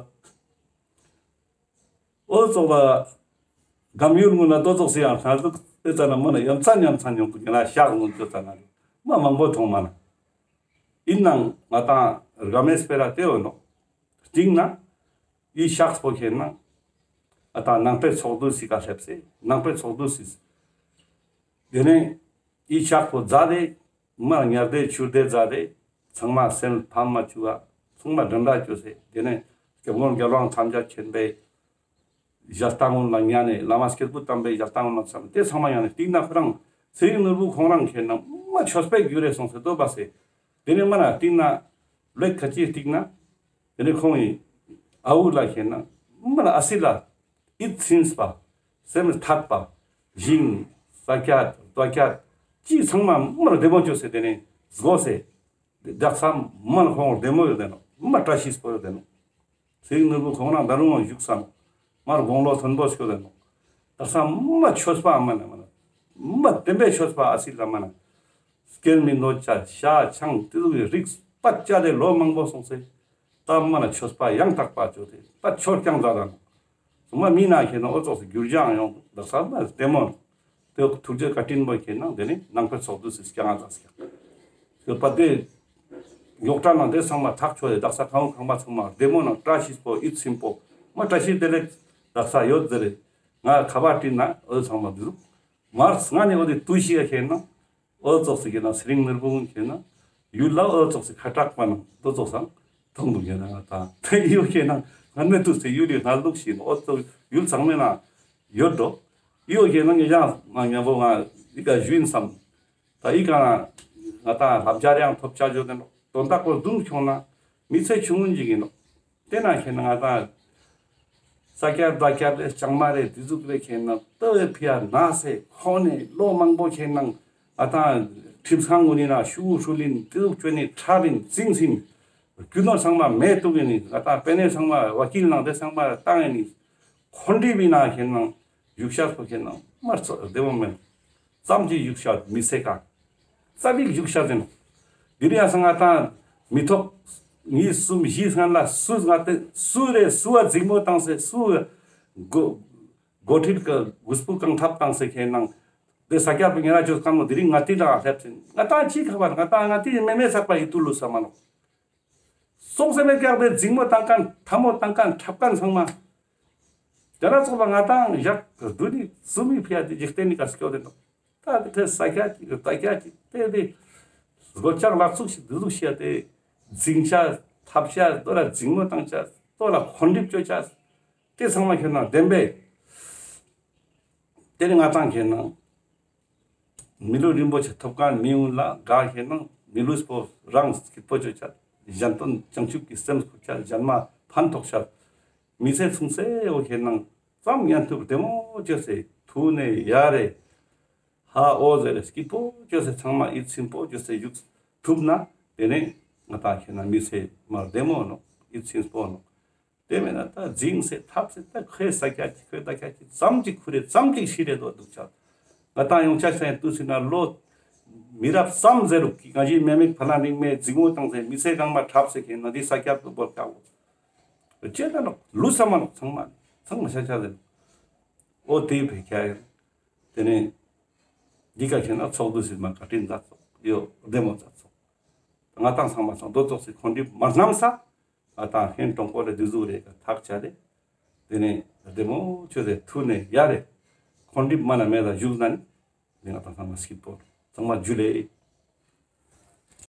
འོ་ཙོགས་ལ་གམ་ཡུལ་ངུ་ན་དོ་ཙོགས་སི་ཡང་ཁ་ལུག་དེ་ཙ་ན་མ་ན་ཡ་མཚན་ཡ་མཚན་ཡོང་དུ་ངེ་ར་ཤག་ངུ་དོ་ཙ་ན་མ་མང་པོ་ཐོང་མ་ན། ཨིན་ནང་ང་ཏང་རྒ་མེ་སྤེ་ར་ཏེ་འོ་ནོག་སྟིང་ན་ཨི་ཤག་པོ་ཁེ་ན་ཨ་ཏང་ནང་པའི་ཚོགས་འདུ་སི་ཀ་སླེབས་སེ་ནང་པའི་ཚོགས་འདུ་སི་དེ་ནས་ཨི་ཤག་པོ་ཛ་དེ་མ་ཉར་དེ་ཆུར་དེ་ཛ་དེ་ཚང་མ་སེམས་ཕམ་མ་བཅུག་ག་ཚང་མ་འགྲན་ཟླ་བཅོས་སེ་དེ་ནས་སྐྱབས་མགོན་རྒྱལ་དབང་ཐམས་ཅད་མཁྱེན་པའི་ཞལ་ལྟ་ངོ་ལ་ཉན་ནས་བླ་མ་སྐྱེས་བུ་དམ་པའི་ཞལ་ལྟ་ངོ་ལ་བསམ་དེ་ཚང་མ་ཡང་ནས་སྟིང་ན་ཁོ་རང་ཚེ་རིང་ནོར་བུ་ཁོང་རང་ཁེ་ན་མ་ཆོས་པའི་རྒྱུ་རེ་སོང་སེ་དོ་བ་སེ་དེ་ནས་མ་ན་སྟིང་ན་ལེགས་ཁ་ཅིག་སྟིང་ན་དེ་ནས་ཁོང་ཡི་ཨ་བུ་ལ་ཁེ་ན་མ་ན་ཨ་སི་ལ་ཡིད་ཚིམས་པ་སེམས་ཐད་པ་ཞིང་ས་ཀྱད་རྡོ་ཀྱད་ཅི་ཚང་མ་མ་ན་བདེ་མོ་བཅོས་སེ་དེ་ནས་སྒོ་སེ། དག་ས་མ་ན་ཁོང་བདེ་མོ་ཡོད་དེ་ནོག་མ་བཀྲ་ཤིས་པོ་ཡོད་དེ་ནོག་སེང་ནོར་བུ་ཁོང་རང་ད་རུང་བཞུགས་སམ། མར་དགུང་ལོ་མཐོན་པོ་སྐྱོད་དེ་ནོག་དག་ས་མ་ཆོས་པ་མ་ན་མ་ན་མ་བདེན་པའི་ཆོས་པ་ཨ་སི་ལ་མ་ན་སྐྱེལ་མི་ནོ་ཆ་ཤ་ཆང་ཏི་ལུག་གི་རིགས་པ་ཅ་ལེ་ལོ་མང་པོ་སོང་སེ་ད་མ་ན་ཆོས་པ་ཡང་དག་པ་བཅོས་ཏེ་ད་ཆོས་རྐྱང་མཛད་དང་། སོ་མ་མི་ན་ཁེ་ན་འོ་ཙོགས་སི་འགྱུར་བ་ཡང་ཡོང་དག་ས་མ་བདེ་མོ། དེ་ཐུགས་རྗེ་བཀའ་དྲིན་པོ་ཁེ་ན་དེ་ནི་ནང་པའི་ཚོགས་འདུ་སི་སྐྱང་ང་ཙ་སྐྱང་། དེ་པ་དེ་ཡོག་གྲ་ནང་དེ་ཚང་མ་ཐག་ཆོད་དེ་དག་ས་ཁང་ཁང་པ་ཚང་མ་བདེ་མོ་ནང་བཀྲ་ཤིས་པོ་ཡིད་ཚིམ་པོ་མ་བཀྲ་ཤིས་བདེ་ལེགས་དག་ས་ཡོད་ཟེར་རེ་ང་ཁ་པར་བྲིས་ན་འོ་ཚང་མ་འདི་ཟུག་མར་སྔ་ནས་འོ་དེ་དུས་ཤིག་ཁེ་ན། འོ་ཙོགས་སི་ཁེ་ན་ཚེ་རིང་ནོར་བུ་ཁེ་ན་ཡུལ་ལ་འོ་ཙོགས་སི་ཁ་གྲག་པ་ན་དོ་ཙོགས་སང་མཐོང་དུག་ཁེ་ན་ང་ད་ཡོ་ཁེ་ན་སྔ་མའི་དུས་སི་ཡུལ་ལི་ན་ལུགས་ཤིག་འོ་ཙོགས་ཡུལ་ཚང་མའི་ན་ཡོད་འགྲོ། ཡོ་ཁེ་ན་ངེ་ཡང་ང་ཉམ་པོ་ང་ཨི་ཀ་ཞུ་ཡིན་སམ། ད་ཨི་ཀ་ན་ང་ད་ལབ་སྦྱར་ཡང་ཐོབ་ཆ་ཇོ་དེ་ནོག་དོན་དག་པོ་རྡུང་ཁྱོང་ན་མི་ཚེ་ཆུང་ངུན་ཞིག་ཡིན་ནོག་དེ་ན་ཁེ་ན་ང་ད་ས་ཀྱད་རྡོ་ཀྱད་ལས་ལྕང་མ་རེ་དེ་ཟུག་རེ་ཁེ་ན་ཏོ་བའི་ཕི་ཡ་ན་སེ་ཁོ་ནས་ལོ་མང་པོ་ཁེ་ན་ང་ད་ཁྲིམས་ཁང་ངུ་ནི་ན་ཤུ་ཤུ་ལིན་དེ་ཟུག་བཅོས་ནི་ཁྲབ་ཡིན་ཟིང་ཟིང་རྒྱུ་ནོར་ཚང་མ་མེད་དུག་ཡིན་ནི་ང་ད་པེ་ནེ་ཚང་མ་ཝ་ཀིལ་ནང་དེ་ཚང་མ་བཏང་ཡིན་ནི་ཁོ་འདྲི་བི་ན་ཁེ་ན་བཞུགས་ཤག་སོ་ཁེ་ན་མ་རྩ་བདེ་མོ་མེད། ཙམ་གྱི་བཞུགས་ཤག་མི་ཚེ་གང་ཙམ་གྱི་བཞུགས་ཤག་ཟེར་ནོག་དེ་རིང་ཡང་སང་ང་ད་མི་ཐོག་གཉིས་གསུམ་བཞི་སྔན་ལ་སུ་ང་ཏེ་སུ་རེ་སུ་བ་འཛིང་མོ་བཏང་སེ་སུ་འགོ་འགོ་ཁྲིད་ཀྱི་གུས་པོ་གང་ཐབས་བཏང་སེ་ཁེ་ནང་དེ་ས་ཀྱད་པོ་ཉེ་ར་ཅོས་ཀ་མོ་དེ་རིང་ང་ཏི་ལ་སླེབས་སེ་ང་ད་ཅི་ཁ་བར་ང་ད་ང་ཏི་མེ་མེ་ཚག་པ་ཡི་ཏུ་ལུ་ས་མ་ནོག་སོང་སེ་མེད་ཀྱག་དེ་འཛིང་མོ་བཏང་མཁན་ཐ་མོ་བཏང་མཁན་འཁྲབ་མཁན་ཚང་མ། དེ་ན་ཚོགས་པ་ང་དང་ཞག་བདུན་ནི་གསུམ་མི་ཕི་ཡ་དེ་འཇིག་རྟེན་ནི་ཀ་སྐྱོ་དེ་ནོག་ད་དེ་ཐེ་ས་ཀྱད་ཅིག་ད་ཀྱད་ཅིག་དེ་དེ་སྒོ་ལྕགས་ལག་ཚུགས་ཤིག་དུ་ལུག་ཤིག་ཡ་དེ་འཛིང་ཆ་འཐབ་ཆ་དོ་ལ་འཛིང་མོ་བཏང་ཆ་དོ་ལ་འཁོན་འགྲིབ་བཅོ་ཆ་དེ་ཚང་མ་ཁྱོད་ན་བདེན་པས། དེ་ནི་ང་དང་ཁྱེད་ནང་མི་ལུས་རིན་པོ་ཆེ་ཐོབ་མཁན་མི་ཡོང་ལ་དགའ་ཁྱེད་ནང་མི་ལུས་པོ་རང་སྐྱིད་པོ་བཅོ་ཆ། གཞན་དོན་བྱང་ཆུབ་ཀྱི་སེམས་འཁུར་ཆ། གཞན་མ་ཕན་ཐོགས་ཆ། མི་ཚེ་ཚུང་སེ་འོ་ཁྱེད་ནང་ཙམ་ཉན་ཐུབ་བདེ་མོ་བཅོས་སེ་ཐུག་ནས་ཡ་རེ་ཧ་འོ་ཟེར་སྐྱིད་པོ་བཅོས་སེ་ཚང་མ་ཡིད་ཚིམ་པོ་བཅོས་སེ་བཞུགས་ཐུབ་ན་དེ་ནས་ང་དང་ཁྱེད་ནང་མི་ཚེ་མ་བདེ་མོ་ནོག་ཡིད་ཚིམ་པོ་ནོག་དེ་མེད་ན་ད་འཛིང་སེ་ཐབས་སེ་ད་ཁོའི་ས་ཀྱད་ཀྱི་ཁོའི་ད་ཀྱད་ཀྱི་ཙམ་ཅིག་ཁུར་རེ་ཙམ་ཅིག་ཤི་རེ་དོ་འདུག་ཆ། ང་ཏང་ཡོང་ཆ་ཆ་ཡང་དུས་སུ་ན་ལོ་མི་རབས་ཙམ་ཟེར་རུག་གི་གང་ཞིག་མེ་མེ་ཕ་ལ་རིང་མེ་འཛིང་མོ་བཏང་སེ་མི་ཚེ་གང་མ་འཁྲབ་སེ་ཁེན་ན་འདི་ས་ཀྱད་དུ་བོར་ཀྱག་ལོ། ཅེ་ད་ནོག་ལུས་ས་མ་ནོག་ཚང་མ་ཚང་མ་ཤ་ཤ་ཟེར། འོ་དེའི་བེ་ཁྱ་ཡོད། དེ་ནས་འདི་ག་ཁེན་ན་ཚོགས་འདུ་ཟེར་མ་བཀའ་དྲིན་མཛད་ཚོགས་ཡོད་བདེ་མོ་མཛད་ཚོགས། ང་ཏང་ཚང་མ་ཚང་དོ་ཚོགས་སི་ཁོང་འདི་མ་རྣམ་ས། ང་ཏང་ཧེན་གྲོང་པོ་རེ་དུ་ཟུག་རེ་ག་ཐག་ཆ་རེ། དེ་ནས་བདེ་མོ་ཆོས་རེ་ཐུ་ནས་ཡ་རེ། ཁོང་འདི་མ་ན་མེད་ལ་བཞུགས་ན་ནི། དེ་ང་ཏང་ཚང་མ་སྐྱིད་པོ་ཚང་མ་འཇུ་ལེ།